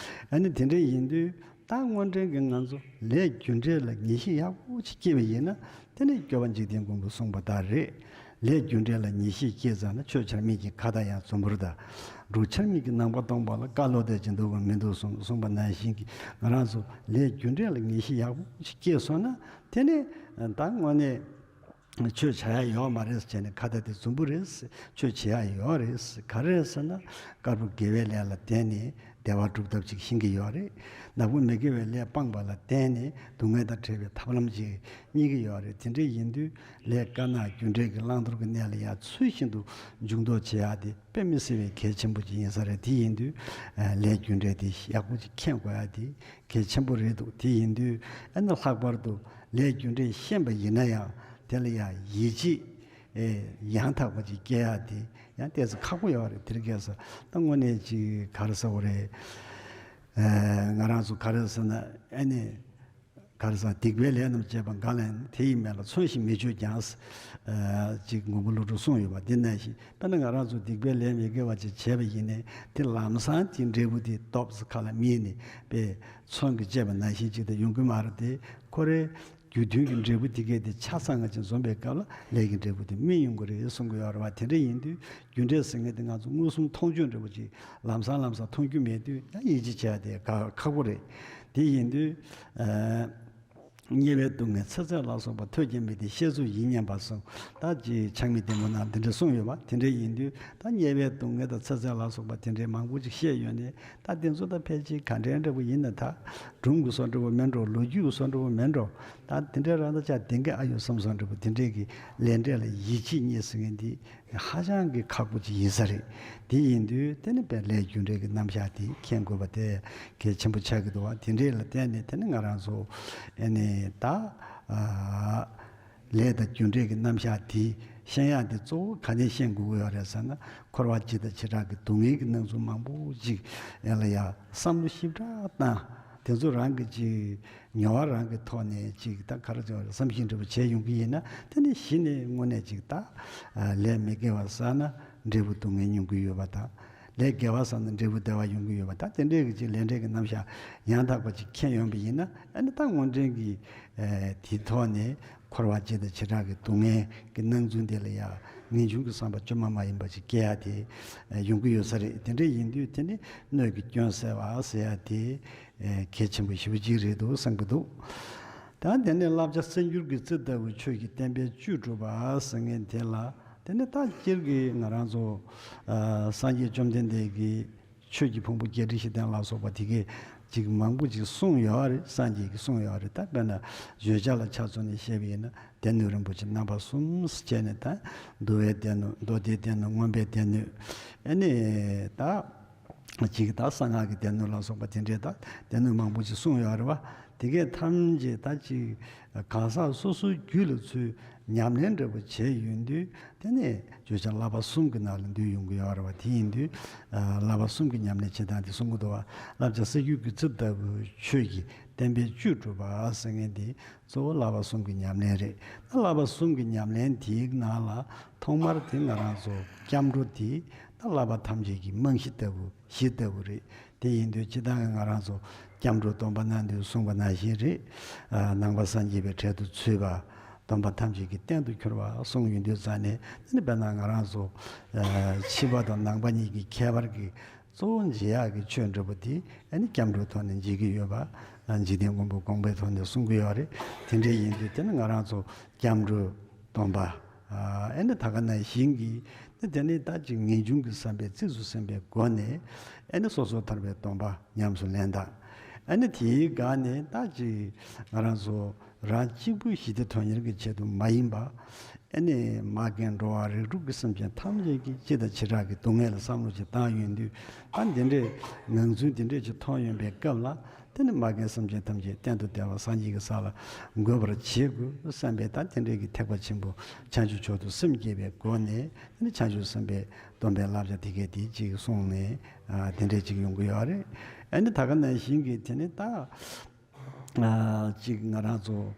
ཨ་ནི་དེ་འདྲས་ཡིན་དུས། ད་དངོས་འབྲེལ་གྱི་ང་ཚོ་ལས་རྒྱུ་འབྲས་ལ་ངེས་ཤེས་ཡག་པོ་ཅིག་སྐྱེས་པ་ཡིན་ན། དེ་ནི་སྐྱོབ་པ་འཇིག་རྟེན་མགོན་པོས་གསུངས་པ་ལྟར་རེད། ལས་རྒྱུ་འབྲས་ལ་ངེས་ཤེས་སྐྱེས་ཙང་ན། ཆོས་བྱར་མེད་ཀྱི་ཁ་དག་ཡང་རྫུན་པོར་གདའ། འབྲུག་ཆར་མེད་ཀྱི་ནང་པ་སྟོང་པ་ལ། བཀའ་བློ་གཏད་ཅིང་འདུལ་བ་མི་འདུག་གསུངས་གསུངས་པ་ནང་བཞིན་གྱི་ང་རང་ཚོ་ལས་རྒྱུ་འབྲས་ལ་ངེས་ཤེས་ཡག་པོ་ཅིག་སྐྱེས་སོང་ན། དེ་ནི་ད་དངོས་གནས། ཆོས་བྱ་ཡག་ཡོད་མ་རེད་ཟེར་བྱས་ནས་ཁ་བརྡ་དེ་རྫུན་པོ་རེད། ཆོས་བྱེད་ཡག་ཡོད་རེད། ག་རེ་རེད་ཟེར་ན། དཀར་པོ་དགེ་བའི་ལས་ལ་བརྟེན་ནས་བདེ་བ་སྒྲུབ་ཐབས་ཅིག་ཤེས་ཀྱི་ཡོད་རེད། ནག་པོ་མི་དགེ་བའི་ལས་སྤངས་པ་ལ་བརྟེན་ནས་སྡུག་བསྔལ་དང་བྲལ་བའི་ཐབས་ལམ་ཅིག་རྙེད་ཀྱི་ཡོད་རེད། དེ་འདྲ་ཡིན་དུས་ལས་དཀར་ནག་རྒྱུ་འབྲས་ཀྱི་བླང་དོར་གྱི་གནས་ལ་ཡང་ཚུལ་བཞིན་དུ་འཇུག་ལྡོག་བྱེད་ཡག་དེ་དཔེ་མི་སྲིད་པའི་གལ་ཆེན་པོ་ཅིག་ཡིན་ས་རེད། དེ་ཡིན་དུས་ལས་རྒྱུ་འབྲས་དེ་ཡག་པོ་ཅིག་མཁྱེན་དགོས་ཡག་དེ་གལ་ཆེན་པོ་རེད་འདུག་དེ་ཡིན་དུས་ཨ་ནི་ལྷག་པར་དུ་ལས་རྒྱུ་འབྲས་ཤེས་པ་ཡིན་ན་ཡང་། དེ་ལ་ཡང་ཡིད་ཆེས་ཨེ་ཡང་དག་པ་ཅིག་སྐྱེ་ཡག་དེ་ཡང་ཏོག་ཙམ་ཁག་པོ་ཡོད་རེད། དེ་རིང་ཁ་སང་ད་དངོས་གནས་ཅིག་ག་རེ་ཟེར་དགོས་རེད། ཨེ་ང་རང་ཚོ་ག་རེ་ཟེར་ན། ཨ་ནི་ག་རེ་ཟེར། སྡིག་པའི་ལས་རྣམས་བྱས་པ་འགའ་ལ་ནི། དེ་ཡི་མེ་ལ་མཚོན་ཞིང་མི་གཅོད་ཀྱང་། ཨེ་ཅིག་མགོན་པོ་ཀླུ་སྒྲུབ་གསུངས་ཡོད་པ་འདི་ནང་བཞིན། དཔེར་ན་ང་རང་ཚོ་སྡིག་པའི་ལས་མི་དགེ་བ་ཅིག་བྱས་པ་ཡིན་ནའི། དེ་ལམ་སང་དེའི་འབྲས་བུ་དེ་ཏོག་ཙམ་ཁ་ལ་སྨིན་ནས་དཔེ་མཚོན་གྱིས་བཅད་པ་ནང་བཞིན་ཅིག་ད་ཡོང་གི་མ་རེད་དེ། ཁོ་རའི་རྒྱུ་མཐུན་གྱི་འབྲས་བུ་དེ་གས་དེ་ཆ་ཚང་ང་ཅིག་འཛོམས་པའི་སྐབས་ལ་ལས་ཀྱི་འབྲས་བུ་དེ་སྨིན་ཡོང་གི་རེད་གསུང་གི་ཡོད་རེད་བ། དེ་འདྲ་ཡིན་དུས་རྒྱུ་འབྲས་ཟེར་མཁན་དེ་ང་ཚོ་མངོན་སུམ་མཐོང་ཆོས་འདྲ་བོ་ཅིག་ལམ་སང་ལམ་སང་མཐོང་རྒྱུ་མེད་དུས་ཡང་ཡིད་ཆེས་བྱས་ཏེ་ཁག་པོ་རེད། དེ་ཡིན་དུས་ཨ། དམྱལ་བའི་སྡུག་བསྔལ་ཚེ་ཚད་ལ་སོགས་པ། ཐོས་ཀྱང་མི་བདེ་བཤད་ཚུལ་ཡིན་སྙམ་པ་གསུངས། ད་ཅིག་ཆགས་མེད་བདེ་མོ་ནང་དེ་འདྲ་གསུངས་ཡོད་པ། དེ་འདྲ་ཡིན་དུས་ད་དམྱལ་བའི་སྡུག་བསྔལ་དང་ཚེ་ཚད་ལ་སོགས་པ་དེ་འདྲའི་མང་པོ་ཅིག་བཤད་ཡོད་ནས། ད་དེ་ཚོ་ད་ཕལ་ཆེར་ག་འདྲའི་འདྲ་པོ་ཡིན་ན། ད་སྒྲུང་གི་བཟོ་འདྲ་པོ་མིན་འགྲོ། ལོ་རྒྱུས་ཀྱི་བཟོ་འདྲ་པོ་མིན་འགྲོ། ད་དེ་འདྲའི་རང་ད་ཆ་བདེན་གི་ཨ་ཡོད་བསམ་བསམ་འདྲ་པོ་དེ་འདྲའི་གི་ལས་འབྲས་ལ་ཡིད་ཆེས་རྙེད་ཟེར་མཁན་འདི་ཧ་ཅང་གི་ཁག་པོ་ཅིག་ཡིན་ས་རེད། དེ་ཡིན་དུས་དེ་ནི་དཔེ་ལས་རྒྱུ་འབྲས་ཀྱི་རྣམ་གཞག་དེ་མཁྱེན་དགོས་པ་དེ་གལ་ཆེན་པོ་ཆགས་ཀྱི་འདུག་བ། དེ་འདྲས་ལ་བརྟེན་ནས་དེ་ནི་ང་རང་ཚོ་ཨེ་ནི་ད་ཨ་ལས་དང་རྒྱུ་འབྲས་ཀྱི་རྣམ་གཞག་དེ་ཤེས་ཡག་དེ་གཙོ་བོ་ག་ནས་ཤེས་དགོས་ཀྱི་ཡོད་རེད་ཟེར་ན། འཁོར་བ་སྤྱི་དང་བྱེ་བྲག་གི་སྡུག་བསྔལ་གྱི་སྣང་ཚུལ་མང་པོ་ཅིག་ཨེ་ལ་ཡ་བསམ་བློ་ཞིབ་ཕྲ་བཏང་། དེ་ཚོ་རང་གི་ཅིག་ཉོ་བ་རང་གི་ཐོག་ནས་ཅིག་ད་ག་རེ་ཟེར་བསམ་གཞིག་འདྲ་པོ་བྱས་ཡོང་གི་ཡིན་ན། དེ་ནི་གཞི་ནས་དངོས་གནས་ཅིག་ད་ལས་མི་དགེ་བ་བསགས་ན་འབྲས་བུ་སྡུག་བསྔལ་མྱོང་གི་ཡོད་པ་དང་། ལས་དགེ་བ་བསགས་ན་འབྲས་བུ་བདེ་བ་ཡོང་གི་ཡོད་པ་དང་། དེ་འདྲའི་གི་ཅིག་ལས་འབྲས་ཀྱི་རྣམ་གཞག་ཡང་དག་པ་ཅིག་མཁྱེན་ཡོང་པ་ཡིན་ན། ཨ་ནི་ད་དངོས་འབྲེལ་གྱི་ཨེ་དེའི་ཐོག་ནས་འཁོར་བ་སྤྱི་དང་བྱེ་བྲག་གི་སྡུག་བསྔལ་གྱི་སྣང་ཚུལ་འདི་ལ་ཡང་ངེས་འབྱུང་གི་བསམ་པ་བཅོས་མ་མ་ཡིན་པ་ཅིག་སྐྱེ་ཡ་དེ་ཨེ་ཡོང་གི་ཡོད་ས་རེད། དེ་འདྲ་ཡིན་དུས་དེ་ནི་སྣོད་ཀྱི་སྐྱོན་སེལ་བ་ཟེར་ཡ་དེ་ཨེ་གལ་ཆེན་པོ་ཞེ་པོ་ཅིག་རེད་འདུག་བསམ་གྱི་འདུག་ད་དེ་ནས་བསླབ་བྱ་གསེར་འགྱུར་གྱི་རྩི་ལྟ་བུའི་ཆོས་ཀྱི་བསྟན་པའི་བཅུད་སྒྲུབ་པ་ཟེར་མཁན་དེ་ལ། དེ་ནས་ད་སྤྱིར་གྱི་ང་རང་ཚོ་ཨ་སངས་རྒྱས་བཅོམ་ལྡན་འདས་ཀྱིས་ཆོས་ཀྱི་ཕུང་པོ་བརྒྱད་ཁྲི་བཞི་སྟོང་ལ་སོགས་པ་དེ་གས་ཅིག་མང་པོ་ཅིག་གསུངས་ཡོད་རེད། སངས་རྒྱས་ཀྱིས་གསུངས་ཡོད་རེད། ད་དཔེར་ན་བརྗོད་བྱ་ལ་ཆ་མཚོན་ནས་བཤད་པ་ཡིན་ན། སྡེ་སྣོད་རིན་པོ་ཆེ་རྣམ་པ་གསུམ་ཟེར་བྱས་ནས། ད་འདུལ་བའི་སྡེ་སྣོད། མདོ་སྡེའི་སྡེ་སྣོད། མངོན་པའི་སྡེ་སྣོད། ཨ་ནི་ད་ ཅིག་ད་གསང་སྔགས་ཀྱི་སྡེ་སྣོད་ལ་སོགས་པ་དེ་འདྲའི་ད་སྡེ་སྣོད་མང་པོ་ཅིག་གསུངས་ཡོད་རེད་བ། དེ་གས་ཐམས་ཅད་ད་ཅིག་གང་ཟག་སོ་སོའི་རྒྱུད་ལ་ཚུར་ཉམས་ལེན་འདྲ་པོ་བྱས་ཡོང་དུས། དེ་ནས་བརྗོད་བྱ་བསླབ་པ་གསུམ་གྱི་ནང་ལ་འདུས་ཡོང་གི་ཡོད་རེད་བ། དེ་ཡིན་དུས་བསླབ་པ་གསུམ་གྱི་ཉམས་ལེན་བྱེད་སྟངས་དེ་གསུང་གི་འདུག་བ། བསླབ་བྱ་གསེར་འགྱུར་གྱི་ཚུལ་ལྟ་བུའི་ཆོས་ཀྱི་བསྟན་པའི་བཅུད་སྒྲུབ་པ་ཟེར་མཁན་དེ་གཙོ་བོ་བསླབ་པ་གསུམ་གྱི་ཉམས་ལེན་རེད། ད་བསླབ་པ་གསུམ་གྱི་ཉམས་ལེན་དེའི་ནང་ལ་ཐོག་མར་དེ་ང་རང་ཚོ་སྐྱབས་འགྲོ་དེ་ད་བསླབ་པ་ཐམས་ཅད་ཀྱི་རྨང་གཞི་ལྟ་བུ་གཞི་ལྟ་བུ་རེད། དེ་ཡིན་དུས་སྤྱིར་བཏང་གི་ང་རང་ཚོ་སྐྱབས་འགྲོ་སྡོམ་པ་གནང་དུས་གསུངས་པ་ནང་བཞིན་རེད། ཨ། ནང་པ་སངས་རྒྱས་པའི་གྲལ་དུ་ཚུད་པ། སྡོམ་པ་ཐམས་ཅད་ཀྱི་རྟེན་དུ་གྱུར་པ་གསུངས་ཡོང་དུས་ཙང་ནས། དེ་ནི་དཔེར་ན་ང་རང་ཚོ་ཨ་ཕྱི་པ་དང་ནང་པ་གཉིས་ཀྱི་ཁྱད་པར་གྱི་གཙོ་བོ་འབྱེད་ཡག་གི་ཆོས་འདྲ་པོ་དེ་ཨ་ནི་སྐྱབས་འགྲོའི་ཐོག་ནས་འབྱེད་ཀྱི་ཡོད་པ། ཨ། འཇིག་རྟེན་མགོན་པོ་དགོངས་པའི་ཐོག་ནས་གསུང་གི་ཡོད་རེད། དེ་འདྲ་ཡིན་དུས་དེ་ནི་ང་རང་ཚོ་སྐྱབས་འགྲོའི་སྡོམ་པ། ཨ། ཨ་ནི་ད་ག་ནང་བཞིན་གྱི་དེ་དེ་ནི་ད་ཅིག་ངེས་འབྱུང་གི་བསམ་པས་གཙིགས་སུ་ཟིན་པའི་སྒོ་ནས། ཨ་ནི་སོ་སོར་ཐར་པའི་སྡོམ་པ་ཉམས་སུ་ལེན་སྟངས། ཨ་ནི་དེའི་སྒང་ནས་ད་ཅིག་ང་རང་ཚོ་རང་གཅིག་པུའི་ཞི་བདེ་དོན་གཉེར་གྱི་ཆེད་དུ་མ་ཡིན་པ། ཨ་ནི་མ་རྒན་འགྲོ་བ་རིགས་དྲུག་གི་སེམས་ཅན་ཐམས་ཅད་ཀྱི་སྤྱི་དང་བྱེ་བྲག་གི་སྡུག་བསྔལ་ལ་བསམ་བློ་ཅིག་བཏང་ཡོང་དུས། ད་འདི་འདྲའི་ངང་ཚུལ་འདི་འདྲས་ཅིག་མཐོང་ཡོང་པའི་སྐབས་ལ། དེ་ནི་མ་རྒན་སེམས་ཅན་ཐམས་ཅད་གཏན་དུ་བདེ་བ་སངས་རྒྱས་ཀྱི་ས་ལ་འགོད་པར་བྱེད་དགོས་བསམ་པའི་ད་དེ་འདྲའི་གི་ཐེག་པ་ཆེན་པོ་བྱང་ཆུབ་མཆོག་ཏུ་སེམས་བསྐྱེད་པའི་སྒོ་ནས། དེ་ནི་བྱང་ཆུབ་སེམས་དཔའི་སྡོམ་པའི་བསླབ་བྱ་དེ་གས་དེ་གཅིག་གསུངས་ནས། ཨ། དེ་འདྲས་ཅིག་ཡོང་གི་ཡོད་རེད། ཨ་ནི་ད་ག་ནང་བཞིན་གྱི་དེ་ནི་ད། ཨ། གཅིག་ང་རང་ཚོ་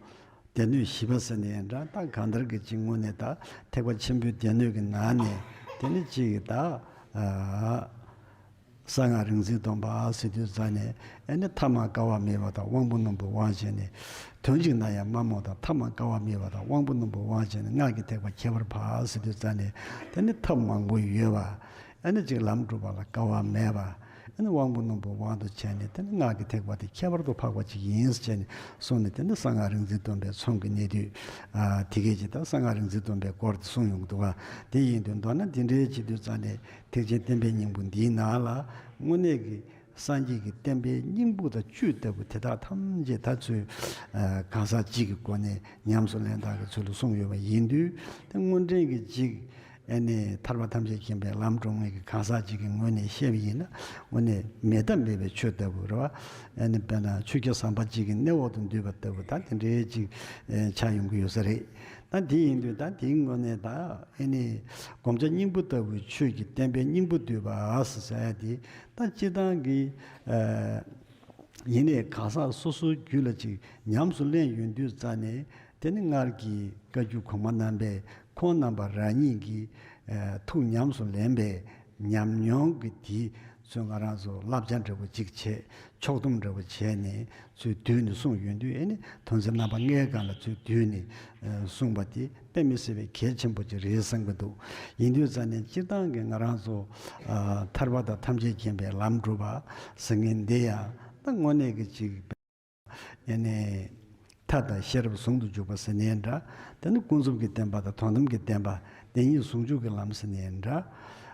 སྡེ་སྣོད་བཞི་པ་ཟེར་ནའི་འདྲ། ད་གང་ལྟར་གྱི་གཅིག་དངོས་གནས་ད་ཐེག་པ་ཆེན་པོའི་སྡེ་སྣོད་ཀྱི་ནང་ནས་དེ་ནི་གཅིག་ད། ཨ། གསང་སྔགས་རིག་འཛིན་སྡོམ་པ་ཟེར་དུས་ཙ་ནས། ཨ་ནི་ཐ་མ་དཀའ་བ་མེད་པ་དང་དབང་པོ་རྣོན་པོའི་དབང་བྱས་ནས། དོན་གཅིག་ན་ཡང་མ་རྨོངས་དང་། ཐ་མ་དཀའ་བ་མེད་པ་དང་དབང་པོ་རྣོན་པོའི་དབང་བྱས་ནས་སྔགས་ཀྱི་ཐེག་པ་ཁྱད་པར་འཕགས་ཟེར་དུས་ཙ་ནས། དེ་ནི་ཐབས་མང་པོ་ཡོད་པ། ཨ་ནི་གཅིག་ལམ་སྒྲུབ་པ་ལ་དཀའ་བ་མེད་པ། ཨ་ནི་དབང་པོ་རྣོན་པོའི་དབང་དུ་བྱས་ནས། དེ་ནི་སྔགས་ཀྱི་ཐེག་པ་དེ་ཁྱད་པར་དུ་འཕགས་པ་ཅིག་ཡིན་ཟེར་བྱས་ནས་གསུངས་ནས། དེ་ནི་གསང་སྔགས་རིག་འཛིན་སྡོམ་པའི་ཚོམས་ཀྱི་གནད་བསྡུས། ཨ། དེ་གས་ཀྱི་ད་གསང་སྔགས་རིག་འཛིན་སྡོམ་པའི་སྐོར་དེ་གསུངས་ཡོང་གི་འདུག་ག། དེ་ཡིན་དུས་མདོར་ན་འདི་འདྲའི་བྱེད་དུས་ཙ་ནས། ཐེག་ཆེན་བསྟན་པའི་སྙིང་པོ་འདིའི་ནང་ལ་དངོས་གནས་ཀྱི་སངས་རྒྱས་ཀྱི་བསྟན་པའི་སྙིང་པོ་དང་བཅུད་ལྟ་བུ་དེ་དག་ཐམས་ཅད་ད་ཚུར། ཨ། གང་ཟག་གཅིག་གི་སྒོ་ནས་ཉམས་སུ་ལེན་སྟངས་ཀྱི་ཚུལ་ལ་གསུངས་ཡོད་པ་ཡིན་དུས། དེ་དངོས་འབྲེལ་གྱི་གཅིག་ཨ་ནི་ཐར་པ་ཐམས་ཅད་མཁྱེན་པའི་ལམ་སྒྲུབ་མཁན་གྱི་གང་ཟག་ཅིག་གི་ངོས་ནས་བཤད་པ་ཡིན་ན། དངོས་གནས་མེད་ཐབས་མེད་པའི་ཆོས་ལྟ་བུ་རེད་བ། ཨ་ནི་དཔེར་ན་ཆོས་རྒྱལ་ཟམ་པ་ཅིག་གི་གནས་འོག་ཏུ་འདུས་པ་ལྟ་བུ་ད་དེ་འདྲའི་ཅིག་ཨེ་ཆགས་ཡོང་གི་ཡོད་ས་རེད། ད་དེ་ཡིན་དུས་ད་དེའི་ངོས་ནས་ད་ཨ་ནི་སྒོམ་བྱ་སྙིང་པོ་ལྟ་བུའི་ཆོས་ཀྱི་བསྟན་པའི་སྙིང་པོ་བསྡུས་པ་ཟེར་ཡ་དེ། ད་སྤྱིར་བཏང་གི་ཨ་ཡིན་ནའི་གང་ཟག་སོ་སོའི་རྒྱུད་ལ་ཅིག་ཉམས་སུ་ལེན་ཡོང་དུས་ཙ་ནས། དེ་ནི་སྔར་གྱི་བཀའ་བརྒྱུད་གོང་མ་རྣམ་པས་ཁོང་རྣམ་པ་རང་ཉིད་ཀྱིས་ཨ་ཐུགས་ཉམས་སུ་ལེན་པའི་ཉམས་མྱོང་གི་དེ་ཚུར་ང་རང་ཚོ་བསླབ་བྱ་འདྲ་པོ་ཅིག་བྱས། ཕྱོགས་སྡོམ་འདྲ་པོ་བྱས་ནས་ཚུར་བསྡུས་ནས་གསུངས་ཡོང་དུས། ཨ་ནི་དོན་ཚན་རྣམ་པ་ལྔའི་སྒང་ལ་ཚུར་བསྡུས་ནས་ཨ་གསུངས་པ་དེ་དཔེ་མི་སྲིད་པའི་གལ་ཆེན་པོ་ཅིག་རེད་བསམ་གྱི་འདུག། ཡིན་དུས་ཙ་ནས་སྤྱིར་བཏང་གི་ང་རང་ཚོ་ཨ་ཐར་པ་དང་ཐམས་ཅད་མཁྱེན་པའི་ལམ་སྒྲུབ་པ་ཟེར་མཁན་འདི་ཡང་ད་དངོས་གནས་ཀྱི་ཅིག་ཨ་ནི་ཐབས་དང་ཤེས་རབ་ཟུང་དུ་འཇུག་པ་ཟེར་ནའི་འདྲ། དེ་ནི་ཀུན་རྫོབ་ཀྱི་བདེན་པ་དང་དོན་དམ་གྱི་བདེན་པ། བདེན་གཉིས་ཟུང་འཇུག་གི་ལམ་ཟེར་ནའི་འདྲ།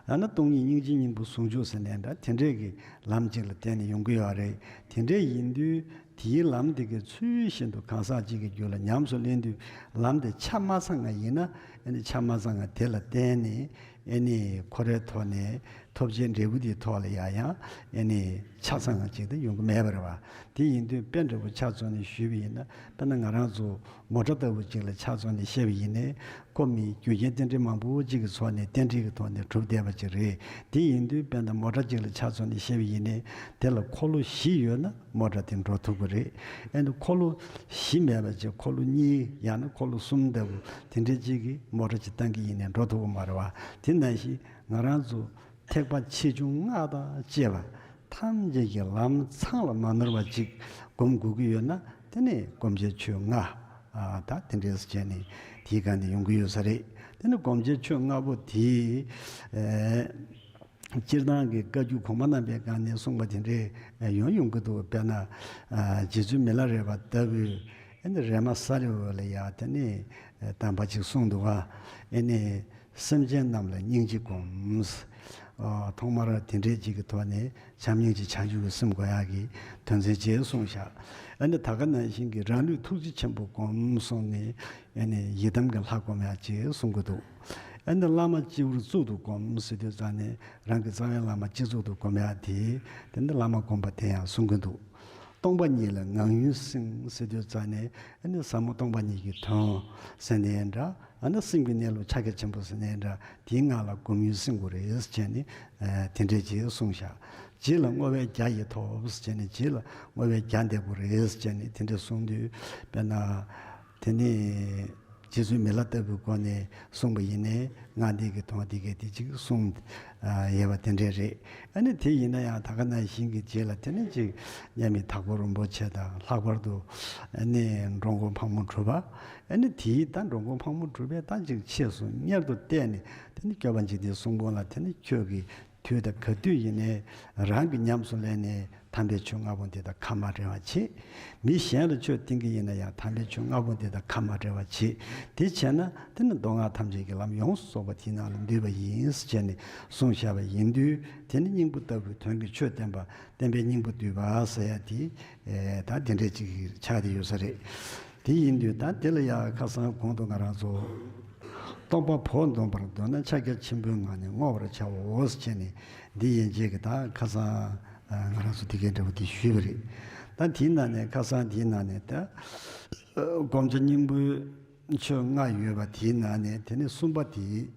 ཡང་ན་སྟོང་ཉིད་སྙིང་རྗེའི་སྙིང་པོ་ཟུང་འཇུག་ཟེར་ནའི་འདྲ། དེ་འདྲའི་གི་ལམ་གཅིག་ལ་བརྟེན་ནས་ཡོང་གི་ཡོད་རེད། དེ་འདྲའི་ཡིན་དུས་དེའི་ལམ་དེ་གི་ཚུལ་བཞིན་དུ་གང་ཟག་གཅིག་གི་རྒྱུད་ལ་ཉམས་སུ་ལེན་དུས། ལམ་དེ་ཆ་མ་ཚང་བ་ཡིན་ན། ཨ་ནི་ཆ་མ་ཚང་བ་དེ་ལ་བརྟེན་ནས། ཨ་ནི་ཁོ་རའི་ཐོག་ནས་ཐོབ་བྱའི་འབྲས་བུ་དེའི་ཐོག་ལ་ཡང་ཡང་ཨ་ནི་ཆ་ཚང་བ་ཅིག་ཏུ་ཡོང་གི་མེད་པ་རེད་བ། དེ་ཡིན་དུས་དཔེ་འདྲ་པོ་ཆ་མཚོན་ནས་ཞུས་པ་ཡིན་ན། དཔེར་ན་ང་རང་ཚོ་མོ་ཊ་ལྟ་བུ་ཅིག་ལ་ཆ་མཚོན་ནས་བཤད་པ་ཡིན་ནའི། ཁོ་མི་རྒྱུ་རྐྱེན་རྟེན་འབྲེལ་མང་པོ་ཅིག་གི་ཐོག་ནས་རྟེན་འབྲེལ་གྱི་ཐོག་ནས་གྲུབ་བསྡད་པ་ཅིག་རེད། དེ་ཡིན་དུས་དཔེར་ན་མོ་ཊ་ཅིག་ལ་ཆ་མཚོན་ནས་བཤད་པ་ཡིན་ནའི། དེ་ལ་འཁོར་ལོ་བཞི་ཡོད་ན་མོ་ཊ་དེ་འགྲོ་ཐུབ་ཀྱི་རེད། ཨ་ནི་འཁོར་ལོ་བཞི་མེད་པ་ཅིག་འཁོར་ལོ་གཉིས་ཡང་ན་འཁོར་ལོ་གསུམ་ལྟ་བུ་དེ་འདྲའི་ཅིག་གིས་མོ་ཊ་ཅིག་བཏང་གི་ཡིན་ནའི་འགྲོ་ཐུབ་ཀྱི་མ་རེད་བ། དེ་ནང་བཞིན་ང་རང་ཚོ་ཐེག་པ་ཆེ་ཆུང་སྔགས་དང་བཅས་པ་ཐམས་ཅད་ཀྱི་ལམ་ཚང་ལ་མ་ནོར་བ་ཅིག་སྒོམ་དགོས་ཀྱི་ཡོད་ན། དེ་ནི་སྒོམ་བྱའི་ཆོས་ལྔ། ཨ། ད་དེ་འདྲས་བྱས་ནས་དེའི་སྒང་ནས་ཡོང་གི་ཡོད་ས་རེད། དེ་ནི་སྒོམ་བྱའི་ཆོས་ལྔ་པོ་དེ། ཨེ། སྤྱིར་བཏང་གི་བཀའ་བརྒྱུད་གོང་མ་རྣམ་པའི་སྒང་ནས་གསུངས་པ་དེ་འདྲས་ཡང་ཡོང་གི་འདུག། དཔེར་ན། ཨ། རྗེ་བཙུན་མི་ལ་རས་པ་ལྟ་བུས། ཨ་ནི་རེ་མ་ས་ལེའུ་ལ་ཡ་དེ་ནི་དམ་པ་ཅིག་གསུངས་འདུག་ག། ཨ་ནི་སེམས་ཅན་རྣམས་ལ་སྙིང་རྗེ་སྒོམས། ཨ། ཐོག་མར་དེ་འདྲའི་ཅིག་གི་ཐོག་ནས་བྱམས་སྙིང་རྗེ་བྱང་ཆུབ་ཀྱི་སེམས་སྒོམ་ཡག་གི་དོན་ཚན་ཅིག་གསུངས་བཞག། ཨ་ནི་ད་ག་ནང་བཞིན་གྱི་རང་ལུས་ཐུགས་རྗེ་ཆེན་པོ་སྒོམས་གསུངས་ནས། ཨ་ནི་ཡི་དམ་གྱི་ལྷ་སྒོམ་ཡག་ཅིག་གསུང་གི་འདུག། ཨ་ནི་བླ་མ་སྤྱི་བོར་གཙུག་ཏུ་བསྒོམ་ཟེར་དུས་ཙང་ནས་རང་གི་རྩ་བའི་བླ་མ་སྤྱི་གཙུག་ཏུ་བསྒོམ་ཡག་དེ་དེ་འདི་བླ་མ་བསྒོམ་པ་དེ་ཡང་གསུང་གི་འདུག་སྟོང་པ་ཉིད་ལ་ངང་ཡུལ་བསྲིང་ཟེར་དུས་ཙང་ནས་ཨ་ནི་ཟབ་མོ་སྟོང་པ་ཉིད་ཀྱི་དོན་ཟེར་ནའི་འདྲ། ཨ་ནི་སེམས་ཀྱི་གནས་ལུགས་ཕྱག་རྒྱ་ཆེན་པོ་ཟེར་ནའི་འདྲ། དེའི་ངང་ལ་སྒོམ་ཡུལ་བསྲིང་དགོས་རེད་ཟེར་ནས་དེ་འདྲས་ཅིག་གསུངས་བཞག་རྗེས་ལ་བསྔོ་བའི་རྒྱ་ཡིས་ཐོབ་ཟེར་ནས་རྗེས་ལ་བསྔོ་བའི་རྒྱ་འདེབས་དགོས་རེད་ཟེར་ནས་དེ་འདྲས་གསུངས་དུས། དཔེར་ན། དེ་ནས་རྗེ་བཙུན་མི་ལ་ལྟ་བུའི་སྒོ་ནས་གསུངས་པ་ཡིན་ནའི་ང་འདི་གི་དོན་འདི་གས་དེ་གཅིག་གསུངས་ཡོད་པ་དེ་འདྲས་རེད། ཨ་ནི་དེ་ཡིན་ན་ཡང་ད་ག་ནང་བཞིན་གྱི་རྗེས་ལ་དེ་ནས་ཅིག་མཉམ་མེད་དྭགས་པོ་རིན་པོ་ཆེ་དང་ལྷག་པར་དུ་ཨ་ནི་འགྲོ་མགོན་ཕག་མོ་གྲུ་པ། ཨ་ནི་དེའི་ད་འགྲོ་མགོན་ཕག་མོ་གྲུ་པས་ད་ཅིག་ཆེས་སུ་གཉེར་དུ་བལྟས་ནས་དེ་ནི་སྐྱོབ་པ་འཇིག་རྟེན་གསུམ་མགོན་ལ་དེ་ནི་ཁྱོད་ཀྱིས་དུས་དང་ག་དུས་ཡིན་ནའི་རང་གིས་ཉམས་སུ་ལེན་ནས་དམ་པའི་ཆོས་ལྔ་པོ་འདི་དང་ཁ་མ་བྲལ་བ་བྱེད། མི་གཞན་ལ་ཆོས་བསྟན་གྱི་ཡིན་ན་ཡང་དམ་པའི་ཆོས་ལྔ་པོ་འདི་དང་ཁ་མ་བྲལ་བ་བྱེད། དེ་བྱས་ན་དེ་ནི་མདོ་སྔགས་ཐམས་ཅད་ཀྱི་ལམ་ཡོངས་སུ་རྫོགས་པ་དེའི་ནང་ལ་འདུས་པ་ཡིན་ཟེར་ནས་གསུངས་བཞག་པ་ཡིན་དུས། དེ་ནི་སྙིང་པོ་ལྟ་བུའི་དོན་གྱི་ཆོས་བསྟན་པ་བསྟན་པའི་སྙིང་པོ་བསྡུས་པ་ཟེར་ཡ་དེ་ད་དེ་འདྲས་ཅིག་ཆགས་བསྡད་ཡོད་ས་རེད། དེ་ཡིན་དུས་ད་དེ་ལ་ཡང་ཁ་སང་གོང་དུ་ང་རང་ཚོ་རྟོགས་པ་བོགས་འདོན་པར་འདོད་ན་ཕྱག་རྒྱ་ཆེན་པོའི་ངང་ནས་བསྔོ་བར་བྱའོ་ཟེར་བྱས་ནས་འདི་ཡན་ཆད་ཀྱི་ད་ཁ་སང་ང་རང་ཚོ་དེ་གའི་འདྲ་པོ་དེ་ཞུས་པ་རེད། ད་དེའི་ནང་ནས་ཁ་སང་དེའི་ནང་ནས་ད་བསྒོམ་བྱ་སྙིང་པོའི་ཆོས་ལྔ་ཡོད་པ་དེའི་ནང་ནས་དེ་ནས་གསུམ་པ་དེ།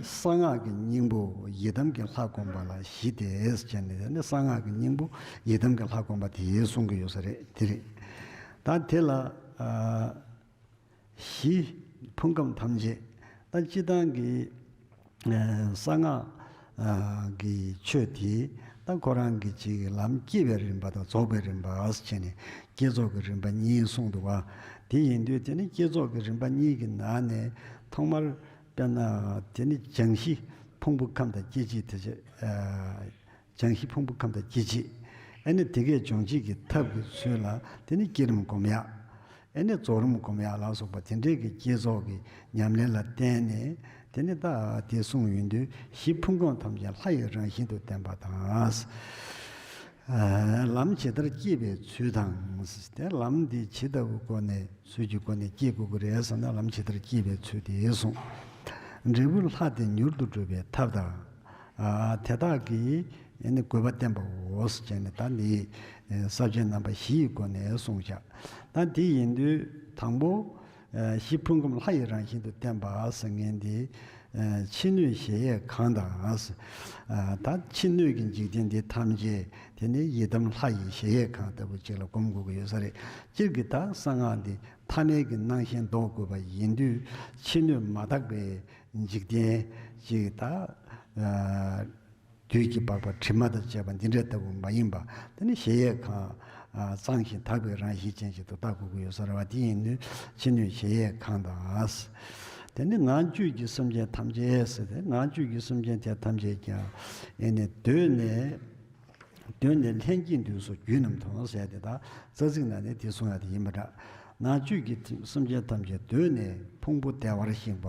གསང་སྔགས་ཀྱི་སྙིང་པོ་ཡི་དམ་གྱི་ལྷ་བསྒོམ་པ་ལ་བཞི་སྟེ་ཟེར་ནས་དེ་ནི་གསང་སྔགས་ཀྱི་སྙིང་པོ་ཡི་དམ་གྱི་ལྷ་བསྒོམ་པ་དེ་གསུང་གི་ཡོད་ས་རེད། དེ་རེད། ད་དེ་ལ་ཨ་གཞི་ཕུང་ཁམས་ཐམས་ཅད་ད་སྤྱིར་བཏང་གི་ཨ་གསང་སྔགས་ཨ་ཀྱི་ཆོས་དེ་ད་ཁོ་རང་གི་ཅིག་ལམ་སྐྱེས་པའི་རིམ་པ་དང་རྫོགས་པའི་རིམ་པ་ཟེར་ནས་བསྐྱེད་རྫོགས་ཀྱི་རིམ་པ་གཉིས་གསུངས་འདུག་བ། དེ་ཡིན་དུས་དེ་ནི་བསྐྱེད་རྫོགས་ཀྱི་རིམ་པ་གཉིས་ཀྱི་ནང་ནས་ཐོག་མར། དཔེར་ན། དེ་ནི་སྦྱང་གཞི་ཕུང་པོ་ཁམས་དང་སྐྱེ་མཆེད་དེ་བྱས། ཨ་སྦྱང་གཞི་ཕུང་པོ་ཁམས་དང་སྐྱེ་མཆེད། ཨ་ནི་དེ་གས་སྦྱོང་བྱེད་ཀྱི་ཐབས་ཀྱི་ཚུལ་ལ་དེ་ནི་བསྐྱེད་རིམ་སྒོམ་ཡག་ཨ་ནི་རྫོགས་རིམ་སྒོམ་ཡག་ལ་སོགས་པ་དེ་འདྲའི་གི་བསྐྱེད་རྫོགས་ཀྱི་ཉམས་ལེན་ལ་བརྟེན་ནས་དེ་ནི་ད་དེ་གསུངས་ཡོང་དུས་གཞི་ཕུང་ཁམས་ཐམས་ཅད་ལྷ་ཡི་རང་བཞིན་དུ་བསྟན་པ་དང་། ཨ་ལམ་ཇི་ལྟར་བསྐྱེད་པའི་ཚུལ་དང་། དེ་ལམ་འདི་ཇི་ལྟ་བུའི་སྒོ་ནས། ཚུལ་གྱི་སྒོ་ནས་བསྐྱེད་དགོས་ཀྱི་རེད་བསམ་ན་ལམ་ཇི་ལྟར་བསྐྱེད་པའི་ཚུལ་དེ་གསུངས། འབྲས་བུ་ལྷ་དེ་མྱུར་དུ་སྒྲུབ་པའི་ཐབས་དང་། ཨ་དེ་དག་གི་ཨ་ནི་དགོས་པ་བསྟན་པའོ་ཟེར་ནས་ད་འདི་ས་བཅད་རྣམ་པ་བཞི་ཡི་སྒོ་ནས་གསུངས་བཞག་ད་འདི་ཡིན་དུས་དང་པོ་ཨ་གཞི་ཕུང་ཁམས་ལྷ་ཡི་རང་བཞིན་དུ་བསྟན་པ་ཟེར་མཁན་འདི། ཕྱི་སྣོད་གཞལ་ཡས་ཁང་དང་། ད་ཕྱི་སྣོད་ཀྱི་འཇིག་རྟེན་འདི་ཐམས་ཅད་དེ་ནི་ཡི་དམ་ལྷ་ཡི་གཞལ་ཡས་ཁང་ལྟ་བུ་ཅིག་ལ་སྒོམ་དགོས་ཀྱི་ཡོད་ས་རེད། སྤྱིར་གྱི་ད་གསང་སྔགས་འདི་ཐ་མལ་གྱི་སྣང་ཞེན་ལྡོག་དགོས་པ་ཡིན་དུས་ཕྱི་སྣོད་མ་དག་པའི་འཇིག་རྟེན་ཅིག་ད། བདུད་ཀྱི་པགས་པ་དྲི་མ་དང་བཅས་པ་འདི་འདྲ་ལྟ་བུ་མ་ཡིན་པ་དེ་ནི་གཞལ་ཡས་ཁང་གཙང་ཞིང་དག་པའི་རང་བཞིན་ཅན་ཞིག་ཏུ་བལྟ་དགོས་ཀྱི་ཡོད་ས་རེད་བ། དེ་ཡིན་དུས་ཕྱི་སྣོད་གཞལ་ཡས་ཁང་དང་། དེ་ནི་ངང་བཅུད་ཀྱི་སེམས་ཅན་ཐམས་ཅད་ཟེར་ཏེ་ངང་བཅུད་ཀྱི་སེམས་ཅན་དེ་ཐམས་ཅད་ཀྱང་ཨེ་ནི་གདོད་ནས་གདོད་ནས་ལྷན་སྐྱེས་འདུས་སོ་རྒྱུད་རྣམས་དང་ཟེར་ཏེ་ད་རྩ་ཚིག་ནང་ནས་དེ་གསུང་ཡ་དེ་ཡིན་པ་འདྲ། ངང་བཅུད་ཀྱི་སེམས་ཅན་ཐམས་ཅད་གདོད་ནས་ཕུང་པོ་བདེ་བར་གཤེགས་པ།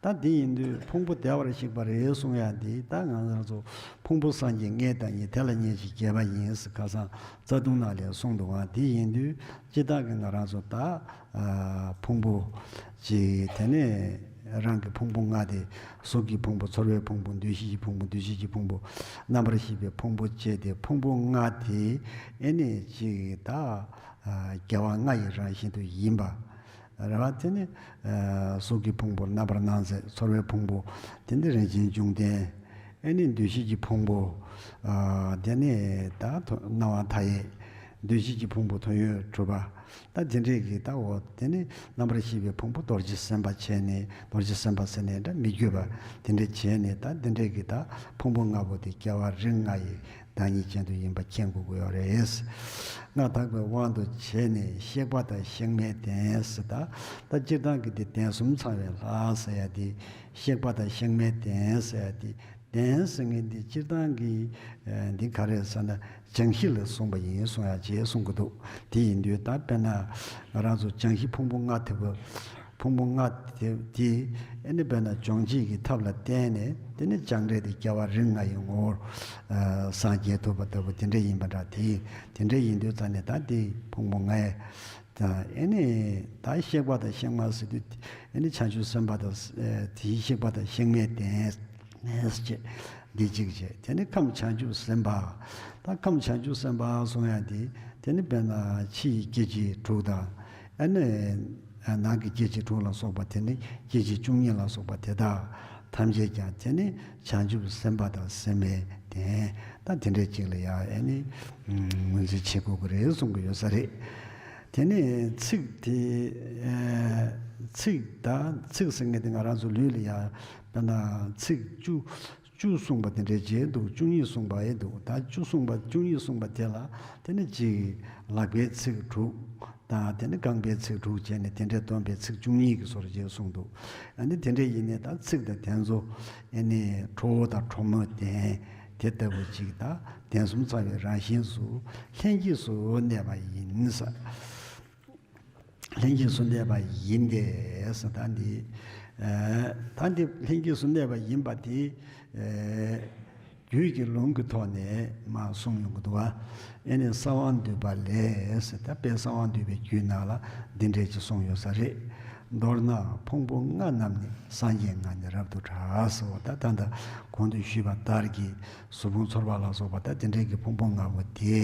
ད་འདི་ཡིན་དུས་ཕུང་པོ་བདེ་བར་གཤེགས་པ་རེད་གསུང་ཡ་འདི་ད་ང་རང་ཚོ་ཕུང་པོ་སངས་རྒྱས་ལྔའི་བདག་ཉིད་དེ་ལ་གཉེར་ཅིང་རྒྱས་པ་ཡིན་ཟེར་ཁ་སང་རྩ་ལྟུང་ནང་ལས་གསུངས་འདུག་ཨང་། འདི་ཡིན་དུས་སྤྱིར་བཏང་གི་ང་རང་ཚོ་ད་ཕུང་པོ་ཅིག་དེ་ནས་རང་གི་ཕུང་པོ་ལྔ་དེ་གཟུགས་ཀྱི་ཕུང་པོ་ཚོར་བའི་ཕུང་པོ་འདུ་ཤེས་ཀྱི་ཕུང་པོ་འདུ་བྱེད་ཀྱི་ཕུང་པོ་རྣམ་པར་ཤེས་པའི་ཕུང་པོ་བཅས་ཏེ་ཕུང་པོ་ལྔ་དེ་ཨེ་ནས་ཅིག་ད་རྒྱལ་བ་ལྔ་ཡི་རང་བཞིན་དུ་ཡིན་པ། རེད་བ། དེ་ནི་གཟུགས་ཀྱི་ཕུང་པོ་རྣམ་པར་སྣང་མཛད། ཚོར་བའི་ཕུང་པོ་དེ་ནི་རིན་ཆེན་འབྱུང་ལྡན། ཨེ་ནི་འདུ་ཤེས་ཀྱི་ཕུང་པོ་དེ་ནི་ད་སྣང་བ་མཐའ་ཡས། འདུ་ཤེས་ཀྱི་ཕུང་པོ་དོན་ཡོད་གྲུབ་པ། ད་དེ་འདྲས་ཀྱི་ད་འོ་དེ་ནི་རྣམ་པར་ཤེས་པའི་ཕུང་པོ་རྡོ་རྗེ་སེམས་དཔའ་བྱས་ནས་རྡོ་རྗེ་སེམས་དཔའ་ཟེར་ནས་འདྲ་མི་བསྐྱོད་པ་དེ་འདྲས་བྱས་ནས་ད་དེ་འདྲས་ཀྱི་ད་ཕུང་པོ་ལྔ་པོ་དེ་རྒྱལ་བ་རིགས་ལྔ་ཡི་བདག་ཉིད་ཅན་དུ་ཡིན་པ་མཁྱེན་དགོས་ཀྱི་ཡོད་རེད། སྔགས་དག་པའི་དབང་དུ་བྱས་ནས་གཤེགས་པ་དང་གཤེགས་མའི་གདན་ཟེར། ད་ད་སྤྱིར་བཏང་གི་འདི་གདན་གསུམ་ཚང་བའི་ལྷ་ཟེར་ཡ་འདི་གཤེགས་པ་དང་གཤེགས་མའི་གདན་ཟེར་ཡ་འདི་གདན་ཟེར་མཁན་འདི་སྤྱིར་བཏང་གི་འདི་ག་རེ་ཟེར་ན་སྦྱང་གཞི་ལ་གསུངས་པ་ཡིན་གསུང་ཡ་ཅེས་གསུང་གི་འདུག་དེ་ཡིན་དུས་ད་དཔེར་ན་ང་རང་ཚོ་སྦྱང་གཞི་ཕུང་པོ་ལྔ་དེ་བ། ཕུང་པོ་ལྔ་དེ་དེ་ཨེ་ནི་དཔེར་ན་སྦྱོང་བྱེད་ཀྱི་ཐབས་ལ་བརྟེན་ནས་དེ་ནི་སྦྱངས་འབྲས་དེ་རྒྱལ་བ་རིགས་ལྔ་ཡི་ངོ་བོར་སངས་རྒྱས་ཐུབ་པ་ལྟ་བུ་དེ་འདྲ་ཡིན་པ་འདྲ། དེ་དེ་འདྲ་ཡིན་དུས་ཙང་ནས་ད་དེ་ཕུང་པོ་ལྔའི་ ད་ཨེ་ནི་ད་གཤེགས་པ་དང་གཤེགས་མ་ཟེར་དུས་ཨེ་ནི་བྱང་ཆུབ་སེམས་དཔའ་དང་ཨེ་དེའི་གཤེགས་པ་དང་གཤེགས་མའི་དོན་ནས་ཅེས་འདི་གཅིག་བྱས། དེ་ནི་ཁམས་བྱང་ཆུབ་སེམས་དཔའ། ད་ཁམས་བྱང་ཆུབ་སེམས་དཔའ་གསུང་ཡ་དེ་དེ་ནི་དཔེར་ན་ཕྱི་ཡི་སྐྱེ་མཆེད་དྲུག་དང་ཨེ་ནི་ནང་གི་སྐྱེ་མཆེད་དྲུག་ལ་སོགས་པ། དེ་ནི་སྐྱེ་མཆེད་བཅུ་གཉིས་ལ་སོགས་པ་དེ་དག་ཐམས་ཅད་ཀྱང་དེ་ནི་བྱང་ཆུབ་སེམས་དཔའ་དང་སེམས་མའི་དོན་ད་དེ་འདྲའི་ཅིག་ལ་ཡང་ཨེ་ནི་ངོས་འཛིན་བྱེད་དགོས་ཀྱི་རེད་གསུང་གི་ཡོད་ས་རེད། དེ་ནས་ཚིག་དེ་ཚིག་ད་ཚིག་ཟེར་མཁན་དེ་ང་རང་ཚོ་ལུས་ལ་ཡང་དཔེར་ན་ཚིག་བཅུ་བཅུ་གསུངས་པ་དེ་འདྲའི་བྱས་འདུག་བཅུ་གཉིས་གསུངས་པ་ཡིན་འདུག་ད་བཅུ་གསུངས་པ་བཅུ་གཉིས་གསུངས་པ་དེ་ལ་དེ་ནི་གཅིག་ལག་པའི་ཚིག་དྲུག་དང་དེ་ནི་རྐང་པའི་ཚིག་དྲུག་བྱས་ནས་དེ་འདྲའི་སྡོམ་པའི་ཚིག་བཅུ་གཉིས་ཀྱི་བཟོ་འདྲ་བྱས་གསུངས་འདུག་ཨ་ནི་དེ་འདྲའི་ཡིན་ནས་ད་ཚིག་དང་དེ་ཚོ་ཨ་ནི་ཁྲོ་བོ་དང་ཁྲོ་མོའི་དོན་དེ་ལྟ་བུ་ཅིག་ད་དོན་གསུམ་ཚང་བའི་རང་བཞིན་སུ་ལྷན་སྐྱེས་སུ་གནས་པ་ཡིན་ས། ལྷན་སྐྱེས་སུ་གནས་པ་ཡིན་ཏེ་ཟེར། ད་འདི་ཨ་ད་འདི་ལྷན་སྐྱེས་སུ་གནས་པ་ཡིན་པ་དེ་ཨ་རྒྱུད་ཀྱི་ལུང་གི་ཐོག་ནས་མར་གསུངས་ཡོང་གི་འདུག་བ། ཨེ་ནི་གསང་བ་འདུས་པ་ལས་ཟེར། ད་དཔལ་གསང་བ་འདུས་པའི་རྒྱུད་ནང་ལ་འདི་འདྲས་ཅིག་གསུངས་ཡོད་ས་རེད། མདོར་ན་ཕུང་པོ་ལྔ་རྣམས་ནི་སངས་རྒྱས་ངང་ནས་རབ་ཏུ་གྲགས་ཟེར་བ། ད་ད་ལྟ་གོང་དུ་ཞུས་པ་ལྟར་གྱི་གཟུགས་ཕུང་ཚོར་བ་ལ་སོགས་པ་ད་དེ་འདྲས་ཀྱི་ཕུང་པོ་ལྔ་པོ་དེ་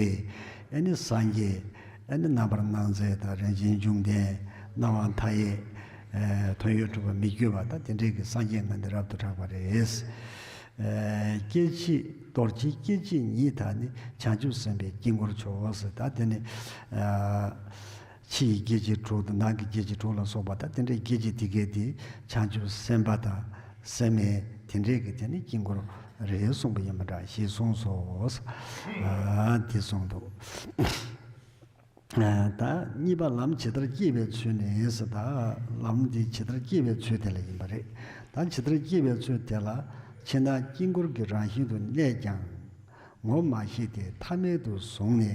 ཨེ་ནི་སངས་རྒྱས་ཨེ་ནི་རྣམ་པར་སྣང་མཛད་དང་རིན་ཆེན་འབྱུང་ལྡན་སྣང་བ་མཐའ་ཡས་ཨེ་དོན་ཡོད་གྲུབ་པ་མི་བསྐྱོད་པ་ད་དེ་འདྲས་ཀྱི་སངས་རྒྱས་ངང་ནས་རབ་ཏུ་གྲགས་པ་རེད། ཨེ་སྐྱེ་མཆེད་རྡོ་རྗེ་སྐྱེ་མཆེད་ཉིད་དག་ནི་བྱང་ཆུབ་སེམས་དཔའི་དཀྱིལ་འཁོར་མཆོག་ཟེར། ད་དེ་ནི་ཨ་ཕྱི་ཡི་སྐྱེ་མཆེད་དྲུག་དང་ནང་གི་སྐྱེ་མཆེད་དྲུག་ལ་སོགས་པ་ད་དེ་འདྲའི་སྐྱེ་མཆེད་དེ་གས་དེ་བྱང་ཆུབ་སེམས་དཔའ་དང་སེམས་མེད་དེ་འདྲས་ཀྱི་དེ་ནི་དཀྱིལ་འཁོར་རེད་གསུངས་པ་ཡིན་པ་འདྲ་ཞེས་གསུངས་སོ། ཨ་འདི་གསུངས་འདུག་ད་གཉིས་པ་ལམ་ཇི་ལྟར་སྐྱེས་པའི་ཚུལ་ནི་ཟེར། ད་ལམ་འདི་ཇི་ལྟར་སྐྱེས་པའི་ཚུལ་དེ་ལ་ཡིན་པ་རེད། ད་ཇི་ལྟར་སྐྱེས་པའི་ཚུལ་དེ་ལ་ཕྱི་ནང་དཀྱིལ་འཁོར་གྱི་རང་བཞིན་དུ་གནས་ཀྱང་ངོ་མ་ཤེས་ཏེ་ཐ་མལ་དུ་བཟུང་ནས་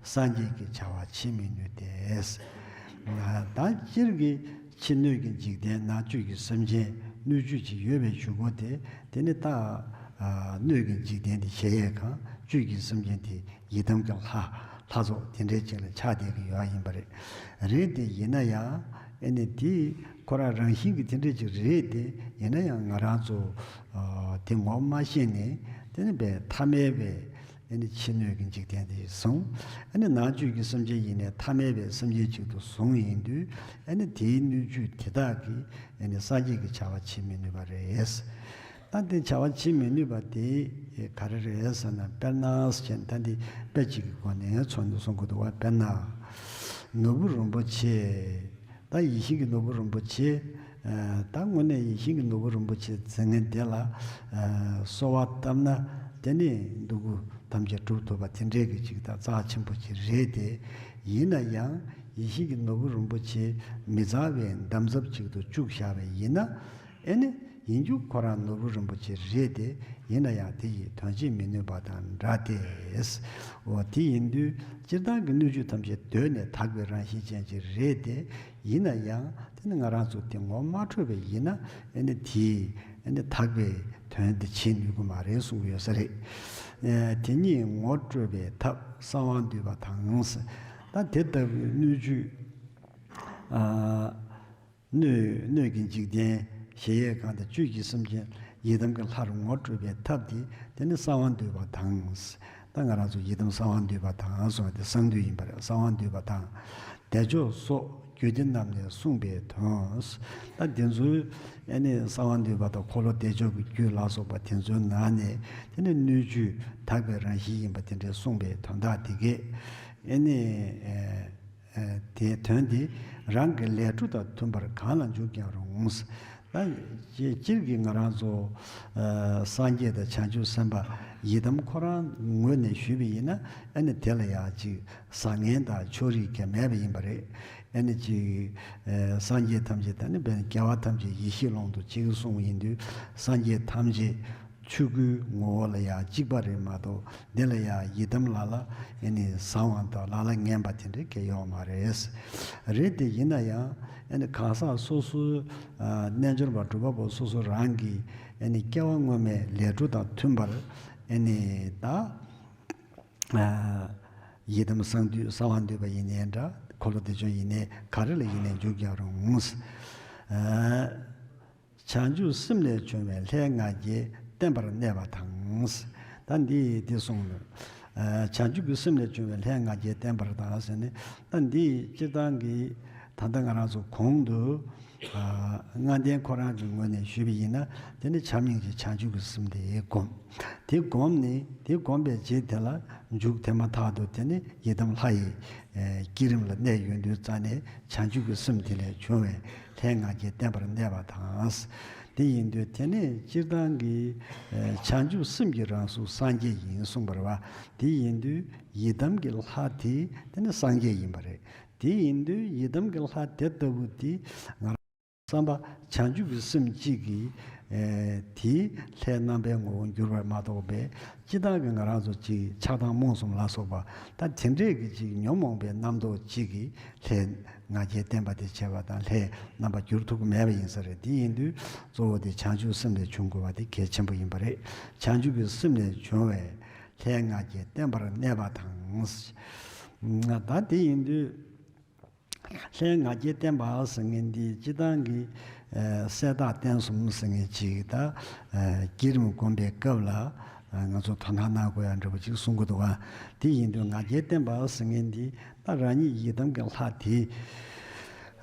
སངས་རྒྱས་ཀྱི་བྱ་བ་བྱེད་མི་ནུས་ཏེ། ད་སྤྱིར་གྱི་ཕྱི་སྣོད་ཀྱི་འཇིག་རྟེན་ནང་བཅུད་ཀྱི་སེམས་ཅན་སྣོད་བཅུད་ཅིག་ཡོད་པའི་གཞུག་གུ་དེ་དེ་ནི་ད་སྣོད་ཀྱི་འཇིག་རྟེན་དེ་གཞལ་ཡས་ཁང་། བཅུད་ཀྱི་སེམས་ཅན་དེ་ཡི་དམ་གྱི་ལྷ། ལྷ་ཚོགས་དེ་འདྲའི་ཅིག་ལ་ཆགས་བསྡད་ཀྱི་ཡོད་ཡིན་པ་རེད། རེད་དེ་ཡིན་ན་ཡང་ཨེ་ནི་དེ་ཁོ་རང་རང་བཞིན་གྱི་དེ་འདྲའི་ཅིག་རེད་དེ། ཡིན་ན་ཡང་ང་རང་ཚོ་ཨ་དེ་ངོ་མ་ཤེས་ནས་དེ་ནི་པའི་ཐ་མལ་པའི་ཨེ་ནི་ཕྱི་སྣོད་ཀྱི་འཇིག་རྟེན་དེ་བཟུང་། ཨེ་ནི་ནང་བཅུད་ཀྱི་སེམས་ཅན་ཡིན་ནས་ཐ་མལ་པའི་སེམས་ཅན་ཅིག་ཏུ་བཟུང་ཡིན་དུས་ཨེ་ནི་དེའི་སྣོད་བཅུད་དེ་དག་གིས་ཨེ་ནི་སངས་རྒྱས་ཀྱི་བྱ་བ་བྱེད་མི་ནུས་པ་རེད། ད་འདི་བྱ་བ་བྱེད་མི་ནུས་པ་དེ་ག་རེ་རེད་ཟེར་ན། དཔེར་ན་ཟེར་ན་ད་འདི་དཔེ་གཅིག་གི་སྒོ་ནས་ཚོགས་འདུ་གསུང་གི་འདུག་བ། དཔེར་ན་ནོར་བུ་རིན་པོ་ཆེ། ད་ཡིད་བཞིན་གྱི་ནོར་བུ་རིན་པོ་ཆེ། ད་དངོས་གནས་ཡིད་བཞིན་གྱི་ནོར་བུ་རིན་པོ་ཆེ་ཟེར་མཁན་དེ་ལ་གསོལ་བ་བཏབ་ན་དེ་ནི་འདོད་རྒུ་ཐམས་ཅད་འགྲུབ་ཐུབ་པ་དེ་འདྲའི་གི་ཅིག་ད་རྩ་ཆེན་པོ་ཅིག་རེད་དེ། ཡིན་ན་ཡང་ཡིད་བཞིན་གྱི་ནོར་བུ་རིན་པོ་ཆེ་མི་ཚངས་པའི་འདམ་རྫབ་ཅིག་ཏུ་བཅུག་བཞག་པ་ཡིན་ན། ཨེ་ནི་ཡིན་རྒྱུ་ཁོ་རང་ནོར་བུ་རིན་པོ་ཆེ་རེད་དེ། ཡིན་ན་ཡང་དེ་ཡིས་དོན་བྱེད་མི་ནུས་པ་དང་འདྲ་སྟེ། འོ་དེ་ཡིན་དུས་སྤྱིར་བཏང་གི་སྣོད་བཅུད་ཐམས་ཅད་གདོད་ནས་དག་པའི་རང་བཞིན་ཅན་ཅིག་རེད་དེ། ཡིན་ན་ཡང་དེ་ནི་ང་རང་ཚོ་དེ་ངོ་མ་འཕྲོད་པ་ཡིན་ན་ཨེ་ནི་དེས་ཨེ་ནི་དག་པའི་དོན་དེ་བྱེད་ནུས་ཀྱི་མ་རེད་གསུང་གི་ཡོད་ས་རེད། ཨེ་དེ་ཉིད་ངོ་སྤྲོད་པའི་ཐབས་གསང་བ་འདུས་པ་དང་། ད་དེ་ལྟ་བུའི་སྣོད་བཅུད་ཨ། སྣོད་སྣོད་ཀྱི་འཇིག་རྟེན་གཞལ་ཡས་ཁང་དང་བཅུད་ཀྱི་སེམས་ཅན་ཡི་དམ་གྱི་ལྷར་ངོ་སྤྲོད་པའི་ཐབས་དེ་དེ་ནི་གསང་བ་འདུས་པ་དང་། ད་ང་རང་ཚོ་ཡི་དམ་གསང་བ་འདུས་པ་དང་གསུངས་ཏེ་གསང་འདུས་ཡིན་པ་རེད། གསང་བ་འདུས་པ་དང་། བདེ་མཆོག་སོགས་རྒྱུད་སྡེ་རྣམས་ནས་གསུངས་པའི་དོན། ད་དེ་ཚོའི་ཨེ་ནི་གསང་བ་འདུས་པ་དང་འཁོར་ལོ་བདེ་མཆོག་གི་རྒྱུད་ལ་སོགས་པ་དེ་ཚོའི་ནང་ནས་དེ་ནི་སྣོད་བཅུད་དག་པའི་རང་བཞིན་ཡིན་པ་དེ་འདྲའི་གསུངས་པའི་དོན་དག་དེ་གས་ཨེ་ནི། དེའི་དོན་དེ་རང་གི་ལས་འཕྲོ་དང་མཐུན་པར་གང་ལ་འཇུག་ཀྱང་རུང་། ད་སྤྱིར་གྱིས་ང་རང་ཚོ་སངས་རྒྱས་དང་བྱང་ཆུབ་སེམས་དཔའ་ཡི་དམ་ཁོ་རང་ངོས་ནས་ཞུས་པ་ཡིན་ན་ཨ་ནི་དེ་ལ་ཡང་ཅིག་བཟང་ངན་དང་ཕྱོགས་རིས་ཀྱང་མེད་པ་ཡིན་པ་རེད། ཨ་ནི་ཅིག་སངས་རྒྱས་ཐམས་ཅད་ད་ནི་བས་རྒྱལ་བ་ཐམས་ཅད་ཡེ་ཤེས་ཀློང་དུ་གཅིག་གསུངས་ཡིན་དུས་སངས་རྒྱས་ཐམས་ཅད་ཆོས་སྐུའི་ངོ་བོ་ལ་ཡང་གཅིག་པ་རེད་མ་གཏོགས་འདི་ལ་ཡང་ཡི་དམ་ལ་ལ་ཨེ་ནི་བཟང་བ་དང་ལ་ལ་ངན་པ་དེ་འདྲ་གང་ཡོད་མ་རེད། རེད་དེ་ཡིན་ན་ཡང་ཨེ་ནི་གང་ཟག་སོ་སོའི་རྣལ་འབྱོར་པ་སྒྲུབ་པ་པོ་སོ་སོ་རང་གི་ཨེ་ནི་སྐྱེ་བ་སྔོན་མའི་ལས་འཕྲོ་དང་མཐུན་པར་ཨེ་ནི་ད། ཡི་དམ་གསང་འདུས་གསང་བ་འདུས་པ་ཡིན་ནའི་འདྲ། འཁོར་ལོ་བདེ་མཆོག་ཡིན་ནའི་ག་རེ་ལ་ཡིན་ནའི་འཇུག་ཀྱང་རུང་། ཨ། བྱང་ཆུབ་སེམས་ལས་བྱུང་བའི་ལྷའི་ང་རྒྱལ་བརྟན་པར་གནས་པ་དང་། ད་འདི་འདི་གསུངས་ནས། ཨ། བྱང་ཆུབ་ཀྱི་སེམས་ལས་བྱུང་བའི་ལྷའི་ང་རྒྱལ་བརྟན་པར་དང་ཟེར་ནས། ད་འདི་སྤྱིར་བཏང་གི་ད་ལྟ་ང་རང་ཚོ་གོང་དུ། ཨ། ལྔ་ལྡན་ཁོ་རང་གི་ངོས་ནས་ཞུས་པ་ཡིན་ན། དེ་ནི་བྱམས་སྙིང་རྗེ་བྱང་ཆུབ་ཀྱི་སེམས་དེ་བསྒོམ། དེ་བསྒོམས་ནས་དེ་བསྒོམས་པའི་རྗེས་དེ་ལ་མཇུག་དེ་མ་ཐག་ཏུ་དེ་ནི་ཡི་དམ་ལྷ་ཡི་ཨེ་བསྐྱེད་རིམ་ལ་གནས་ཡོང་དུས་ཙ་ནས་བྱང་ཆུབ་ཀྱི་སེམས་དེ་ལས་བྱུང་བའི་ལྷའི་ང་རྒྱལ་བརྟན་པར་གནས་པ་དང་། དེ་ཡིན་དུས་དེ་ནི་སྤྱིར་བཏང་གི་ཨེ་བྱང་ཆུབ་སེམས་ཀྱི་རང་གཟུགས་སངས་རྒྱས་ཡིན་གསུངས་པ་རེད་བ། དེ་ཡིན་དུས་ཡི་དམ་གྱི་ལྷ་དེ་དེ་ནི་སངས་རྒྱས་ཡིན་པ་རེད། དེ་ཡིན་དུས་ཡི་དམ་གྱི་ལྷ་དེ་ལྟ་བུ་དེ་ང་རང་བསམ་པ་བྱང་ཆུབ་ཀྱི་སེམས་གཅིག་གིས་ཨེ་དེའི་ལྷའི་རྣམ་པའི་ངོ་བོ་འགྱུར་བར་མ་གཏོགས་པའི་སྤྱིར་བཏང་གི་ང་རང་ཚོ་གཅིག་ཆགས་སྡང་རྨོངས་གསུམ་ལ་སོགས་པ་ད་དེ་འདྲས་ཀྱི་གཅིག་ཉོན་མོངས་པའི་རྣམ་རྟོག་གཅིག་གིས་ལྷའི་ང་རྒྱལ་བརྟན་པ་དེ་བྱས་པ་དང་ལྷའི་རྣམ་པ་འགྱུར་ཐུབ་ཀྱི་མེད་པ་ཡིན་ས་རེད། དེ་ཡིན་དུས་གཙོ་བོ་དེ་བྱང་ཆུབ་སེམས་ལས་བྱུང་དགོས་པ་དེ་གལ་ཆེན་པོ་ཡིན་པ་རེད། བྱང་ཆུབ་ཀྱི་སེམས་ལས་བྱུང་བའི་ལྷའི་ང་རྒྱལ་བརྟན་པར་གནས་པ་དང་། ད་དེ་ཡིན་དུས། ལྷའི་ང་རྒྱལ་བརྟན་པ་ཟེར་མཁན་འདི་སྤྱིར་བཏང་གི་ཨ་གསལ་དག་བསྟན་གསུམ་ཟེར་མཁན་ཅིག་ད་ཨ་བསྐྱེད་རིམ་བསྒོམ་པའི་སྐབས་ལ་ཨ་ང་ཚོ་དོ་སྣང་གནང་དགོས་ཡ་འདྲ་པོ་ཅིག་གསུང་གི་འདུག་ག། དེ་ཡིན་དུས་ང་རྒྱལ་བརྟན་པ་ཟེར་མཁན་འདི་ད་རང་ཉིད་ཡི་དམ་གྱི་ལྷ་དེ་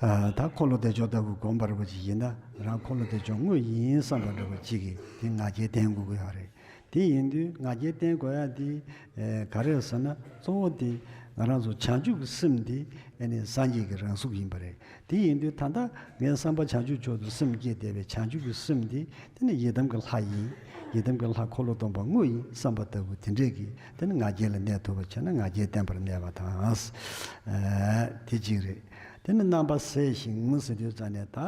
ཨ་ད་འཁོར་ལོ་བདེ་མཆོག་ལྟ་བུ་བསྒོམ་པ་འདྲ་པོ་ཅིག་ཡིན་ན་རང་འཁོར་ལོ་བདེ་མཆོག་དངོས་ཡིན་བསམ་པ་འདྲ་པོ་ཅིག་གིས་དེ་ང་རྒྱལ་བརྟན་དགོས་ཀྱི་ཡོད་རེད། དེ་ཡིན་དུས་ང་རྒྱལ་བརྟན་དགོས་ཡ་དེ་ཨེ་ག་རེ་ཟེར་ན་གཙོ་བོ་དེ་ང་རང་ཚོ་བྱང་ཆུབ་ཀྱི་སེམས་དེ་ཨེ་ནི་སངས་རྒྱས་ཀྱི་རང་གཟུགས་ཡིན་པ་རེད། དེ་ཡིན་དུས་ད་ལྟ་ངའི་བསམ་པ་བྱང་ཆུབ་མཆོག་ཏུ་སེམས་བསྐྱེད་བསྡད་པའི་བྱང་ཆུབ་ཀྱི་སེམས་དེ་དེ་ནི་ཡི་དམ་གྱི་ལྷ་ཡིན། ཡི་དམ་གྱི་ལྷ་འཁོར་ལོ་སྡོམ་པ་དངོས་ཡིན་བསམ་པ་ལྟ་བུ་དེ་འདྲས་ཀྱིས་དེ་ནི་ང་རྒྱལ་ལ་གནས་ཐུབ་པ་བྱས་ན་ང་རྒྱལ་བརྟན་པར་གནས་པ་དང་ཨེ་དེ་གཅིག་རེད། དེ་ནི་རྣམ་པ་གསལ་ཞིང་ཟེར་དུས་ཙ་ནས་ད་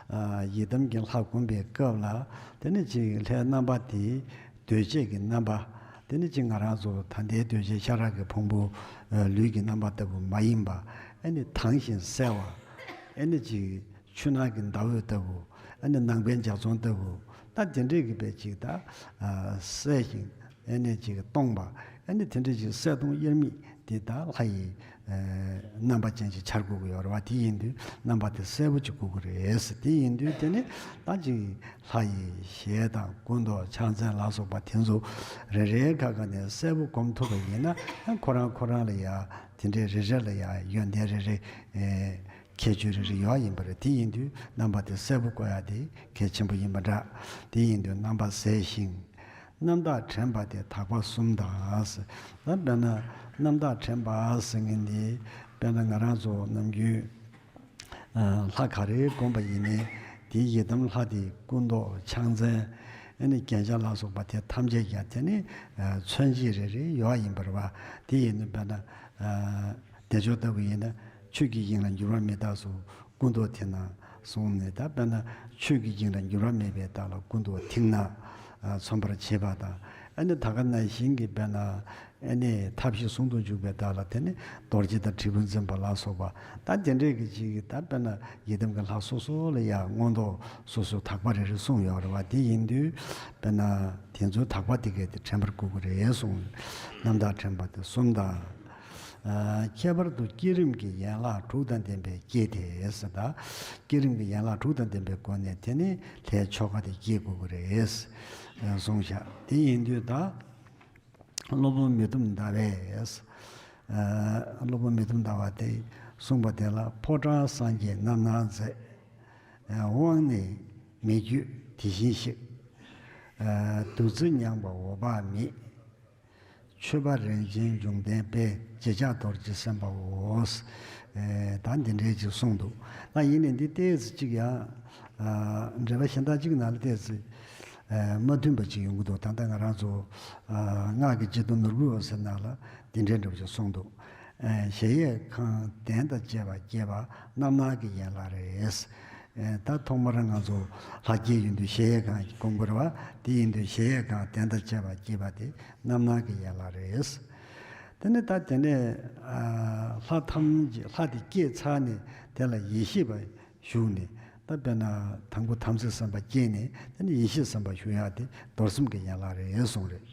ཨ་ཡི་དམ་གྱི་ལྷ་བསྒོམ་པའི་སྐབས་ལ་དེ་ནི་ཅིག་ལྷའི་རྣམ་པ་དེ། གདོས་བཅས་ཀྱི་རྣམ་པ། དེ་ནི་ཅིག་ང་རང་ཚོ་ད་ལྟའི་གདོས་བཅས་ཤ་ཁྲག་གི་ཕུང་པོ། ལུས་ཀྱི་རྣམ་པ་ལྟ་བུ་མ་ཡིན་པ། ཨ་ནི་དྭངས་ཤིང་གསལ་བ། ཨ་ནི་ཅིག་ཆུ་ནང་གི་ཟླ་འོད་ལྟ་བུ། ཨ་ནི་ནང་པའི་འཇའ་ཚོན་ལྟ་བུ། ད་དེ་འདྲས་ཀྱི་བས་ཅིག་ད་གསལ་ཞིང་ཨ་ནི་ཅིག་སྟོང་པ། ཨ་ནི་དེ་འདྲས་ཅིག་གསལ་སྟོང་དབྱེར་མེད་དེ་ད་ལྷ་ཡི་རྣམ་པ་ཅན་ཅིག་འཆར་དགོས་ཀྱི་ཡོད་རེད་བ། དེ་ཡིན་དུས་རྣམ་པ་དེ་གསལ་པོ་ཅིག་དགོས་ཀྱི་རེད། དེ་ཡིན་དུས་དེ་ནི་ད་ཅིག་ལྷ་ཡི་ཞལ་དང་སྐུ་མདོག་ཕྱག་མཚན་ལ་སོགས་པ་དེ་ཚོ་རེ་རེའི་ཁ་ཁ་ནས་གསལ་པོ་སྒོམ་ཐུབ་པ་ཡིན་ན་ཁོ་རང་ཁོ་རང་ལ་ཡ་དེ་འདྲའི་རེ་རེ་ལ་ཡ་ཡོན་ཏན་རེ་རེ་ཁྱད་ཆོས་རེ་རེ་ཡོད་ཡིན་པ་རེད། དེ་ཡིན་དུས་རྣམ་པ་དེ་གསལ་པོ་བཀོད་ཡ་དེ་གལ་ཆེན་པོ་ཡིན་པ་འདྲ། དེ་ཡིན་དུས་རྣམ་པ་གསལ་ཞིང་། རྣམ་དག་དྲན་པ་དེ་དག་པ་གསུམ་དང་། ད་དཔེར་ན་རྣམ་དག་དྲན་པ་ཟེར་མཁན་དེ་དཔེར་ན་ང་རང་ཚོ་ནམ་རྒྱུན། ལྷ་ག་རེ་བསྒོམས་པ་ཡིན་ནའི་དེའི་ཡི་དམ་ལྷ་དེའི་སྐུ་མདོག་ཕྱག་མཚན། ཨ་ནི་རྒྱན་ཆ་ལ་སོགས་པ་དེ་ཐམས་ཅད་ཀྱང་དེ་ནི་མཚོན་བྱེད་རེ་རེ་ཡོད་ཡིན་པ་རེད་བ། དེ་ཡིན་ན་དཔེར་ན་བདེ་མཆོག་ལྟ་བུ་ཡིན་ན་ཆོས་ཀྱི་དབྱིངས་ལ་འགྱུར་བ་མེད་རྟགས་སུ་སྐུ་མདོག་དེ་ན་སོང་ནས་ད་དཔེར་ན་ཆོས་ཀྱི་དབྱིངས་ལ་འགྱུར་བ་མེད་པའི་རྟགས་ལ་སྐུ་མདོག་མཐིང་ནག་མཚོན་པར་བྱེད་པ་དང་། ཨ་ནི་ད་ག་ནང་བཞིན་གྱི་དཔེར་ན། ཨ་ནི་ཐབས་ཤེས་ཟུང་དུ་འཇུག་པའི་རྟགས་ལ་དེ་ནི་རྡོ་རྗེ་དང་དྲིལ་བུ་འཛིན་པ་ལ་སོགས་པ་ད་དེ་འདྲས་ཀྱི་ཅིག་ད་དཔེར་ན་ཡི་དམ་གྱི་ལྷ་སོ་སོ་ལ་ཡང་མངོན་རྟོགས་སོ་སོའི་དག་པ་རེ་རེ་གསུངས་ཡོད་རེད་བ། དེ་ཡིན་དུས་དཔེར་ན་དེ་ཚོའི་དག་པ་དེ་གས་དེ་དྲན་པར་དགོས་ཀྱི་རེད་གསུངས། རྣམ་དག་དྲན་པ་དེ་གསུམ་དང་། ཨ་ཁྱད་པར་དུ་བསྐྱེད་རིམ་གྱི་ཡན་ལག་དྲུག་དང་ལྡན་པའི་བསྐྱེད་དེ་ཟེར། ད་བསྐྱེད་རིམ་གྱི་ཡན་ལག་དྲུག་དང་ལྡན་པའི་སྒོ་ནས་དེ་ནི་ལྷའི་ཆོ་ག་དེ་བསྐྱེད་དགོས་ཀྱི་རེད་གསུངས་བཞག། དེ་ཡིན་དུས་ད། སློབ་དཔོན་མི་ཐུབ་ཟླ་བས། ཨ་སློབ་དཔོན་མི་ཐུབ་ཟླ་བ་དེས་གསུངས་པ་དེ་ལ། ཕོ་བྲང་སངས་རྒྱས་རྣམ་སྣང་མཛད། ཨ་དབང་ནི་མི་བསྐྱོད་དེ་བཞིན་གཤེགས། ཨ་བདུད་རྩི་མྱང་བ་འོད་དཔག་མེད། མཆོད་པ་རིན་ཆེན་འབྱུང་ལྡན་དཔལ། རྗེས་ཆགས་རྡོ་རྗེ་སེམས་དཔའོ། ཨེ་ད་འདི་འདྲའི་ཅིག་གསུངས་འདུག། ད་ཡིན་ནའི་འདི་ཏོག་ཙམ་ཅིག་ཡང་། ཨ་འགྲེལ་པ་གཞན་དག་ཅིག་ནང་ལ་ཏོག་ཙམ། ཨ་མ་མཐུན་པ་ཅིག་ཡོང་གི་འདུག། ད་ལྟ་ང་རང་ཚོ། ཨ་སྔགས་ཀྱི་སྤྱི་དོན་ནོར་བུའི་འོད་ཟེར་ནང་ལ་འདི་འདྲའི་འདྲ་པོ་ཅིག་གསུངས་འདུག། ཨ་གཞལ་ཡས་ཁང་གདན་དང་བཅས་པ་བསྐྱེད་པ་རྣམ་སྣང་གི་ཡན་ལག་རེད། ཨ་ད་ཐོག་མར་ང་ཚོ་ལྷ་བསྐྱེད་ཡོང་དུས་གཞལ་ཡས་ཁང་སྒོམ་དགོས་རེད་བ། དེ་ཡིན་དུས་གཞལ་ཡས་ཁང་གདན་དང་བཅས་པ་བསྐྱེད་པ་དེ་རྣམ་སྣང་གི་ཡན་ལག་རེད། དེ་ནས་ད་དེ་ནས་ཨ་ལྷ་ཐམས་ཅད་ལྷ་དེ་བསྐྱེད་ཚར་ནས་དེ་ལ་ཡེ་ཤེས་པ་ཞུགས་ནས། ད་དཔེར་ན་དང་པོ་དམ་ཚིག་བསམ་པ་བསྐྱེད་ནས་དེ་ནས་ཡེ་ཤེས་བསམ་པ་ཞུགས་ཡག་དེ་རྡོར་སེམས་ཀྱི་ཡན་ལག་རེད་གསུངས་རེད།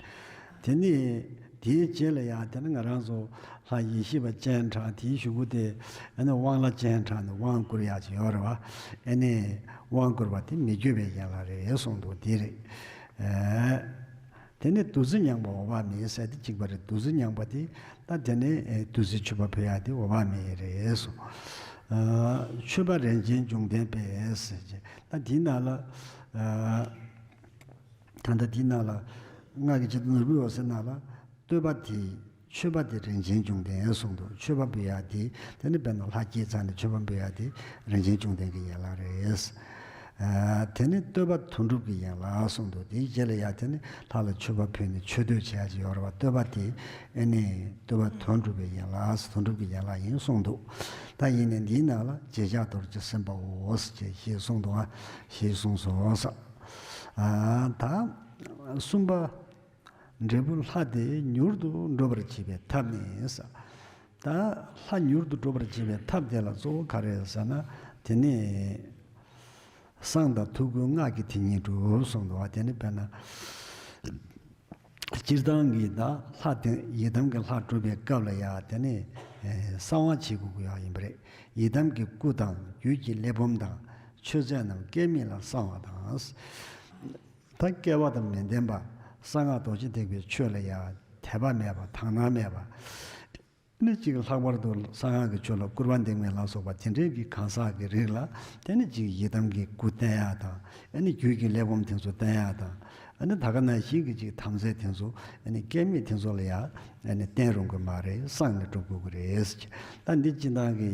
དེ་ནས་ དེའི་རྗེས་ལ་ཡང་དེ་ནི་ང་རང་ཚོ་ལྷ་ཡེ་ཤེས་པ་སྤྱན་དྲངས། དེའི་གཞུག་གུ་དེ་ཨ་ནི་དབང་ལྷ་སྤྱན་དྲངས་ནས་དབང་བསྐུར་ཡག་ཅིག་ཡོད་རེད་བ། ཨ་ནི་དབང་བསྐུར་བ་དེ་མི་བསྐྱོད་པའི་ཡན་ལག་རེད་གསུངས་འདུག། དེ་རེད། ཨེ། དེ་ནི་བདུད་རྩི་མྱང་བ་འོད་དཔག་མེད་ཟེར་དེ་གཅིག་པ་རེད། བདུད་རྩི་མྱང་བ་དེ་ད་དེ་ནི་ཨེ་བདུད་རྩི་མཆོད་པ་ཕུལ་ཡག་དེ་འོད་དཔག་མེད་རེད་གསུངས། ཨ། མཆོད་པ་རིན་ཆེན་འབྱུང་ལྡན་པས་ཟེར་གྱི། ད་དེའི་ནང་ལ་ཨ། ད་ལྟ་འདིའི་ནང་ལ་སྔགས་ཀྱི་ཆེད་དུ་ནོར་བུའི་འོད་ཟེར་ནང་ལ་བསྟོད་པ་དེ་མཆོད་པ་དེ་རིན་ཆེན་འབྱུང་ལྡན་གསུངས་འདུག། མཆོད་པ་འབུལ་ཡག་དེ་དེ་ནི་དཔེར་ན་ལྷ་བསྐྱེད་ཚར་ནས་མཆོད་པ་འབུལ་ཡག་དེ་རིན་ཆེན་འབྱུང་ལྡན་གྱི་ཡན་ལག་རེད། ཨ། དེ་ནི་བསྟོད་པ་དོན་གྲུབ་ཀྱི་ཡན་ལག་གསུངས་འདུག། དེའི་རྗེས་ལ་ཡང་དེ་ནི་ལྷ་ལ་མཆོད་པ་ཕུལ་ནས་མཆོད་བསྟོད་བྱེད་ཡག་ཅིག་ཡོད་རེད་བ། བསྟོད་པ་དེ་ཨེ་ནི་བསྟོད་པ་དོན་གྲུབ་པའི་ཡན་ལག། དོན་གྲུབ་ཀྱི་ཡན་ལག་ཡིན་གསུངས་འདུག། ད་ཡིན་ནའི་འདིའི་ནང་ལ་རྗེས་ཆགས་རྡོ་རྗེ་སེམས་དཔའོ་ཞེས་གསུངས་འདུག། ཨ། ཞེས་གསུངས་སོ། ཨ། ད་གསུམ་པ། འབྲས་བུ་ལྷ་དེ་མྱུར་དུ་འགྲུབ་པར་བྱེད་པའི་ཐབས་ནི་ཟེར། ད་ལྷ་མྱུར་དུ་འགྲུབ་པར་བྱེད་པའི་ཐབས་དེ་ལ་གཙོ་བོ་ག་རེ་ཟེར་ན། དེ་ནི་བསང་དང་ཐུགས་ཀྱི་སྔགས་ཀྱིས་དེ་ཉིད་སྒྲུབ་གསུངས་འདུག། ཨ། དེ་ནི་དཔེར་ན་སྤྱིར་བཏང་གི་ད་ལྷ་དེ་ཡི་དམ་གྱི་ལྷ་སྒྲུབ་པའི་སྐབས་ལ་ཡང་དེ་ནི་ཨེ་གསང་བ་བྱེད་དགོས་ཀྱི་ཡོད་ཡིན་པ་རེད། ཡི་དམ་གྱི་སྐུ་དང་རྒྱུད་ཀྱི་ཀླད་པོམ་དང་མཆོད་རྫས་རྣམས་སྐལ་མེད་ལ་བསང་བ་དང་། ད་སྐལ་བ་དང་མི་ལྡན་པ་གསང་སྔགས་རྡོ་རྗེ་ཐེག་པའི་ཆོས་ལ་ཡང་དད་པ་མེད་པ། དག་སྣང་མེད་པ། ཨ་ནི་གཅིག་ལྷག་པར་དུ་གསང་སྔགས་ཀྱི་ཆོས་ལ་སྐུར་བ་འདེབས་མཁན་ལ་སོགས་པ་དེ་འདྲའི་གི་གང་ཟག་གི་རིགས་ལ་དེ་ནི་གཅིག་ཡི་དམ་གྱི་སྐུ་བསྟན་ཡག་དང་། ཨ་ནི་རྒྱུད་ཀྱི་ཀླད་པོམ་དེ་ཚོ་བསྟན་ཡག་དང་། ཨ་ནི་ད་ག་ནང་བཞིན་གྱི་གཅིག་དམ་རྫས་དེ་ཚོ་ཨ་ནི་སྐལ་མེད་དེ་ཚོ་ལ་ཡང་ཨ་ནི་བསྟན་རུང་གི་མ་རེད། བསང་ནི་སྒྲུབ་དགོས་ཀྱི་རེད། ད་འདི་སྤྱིར་བཏང་གི་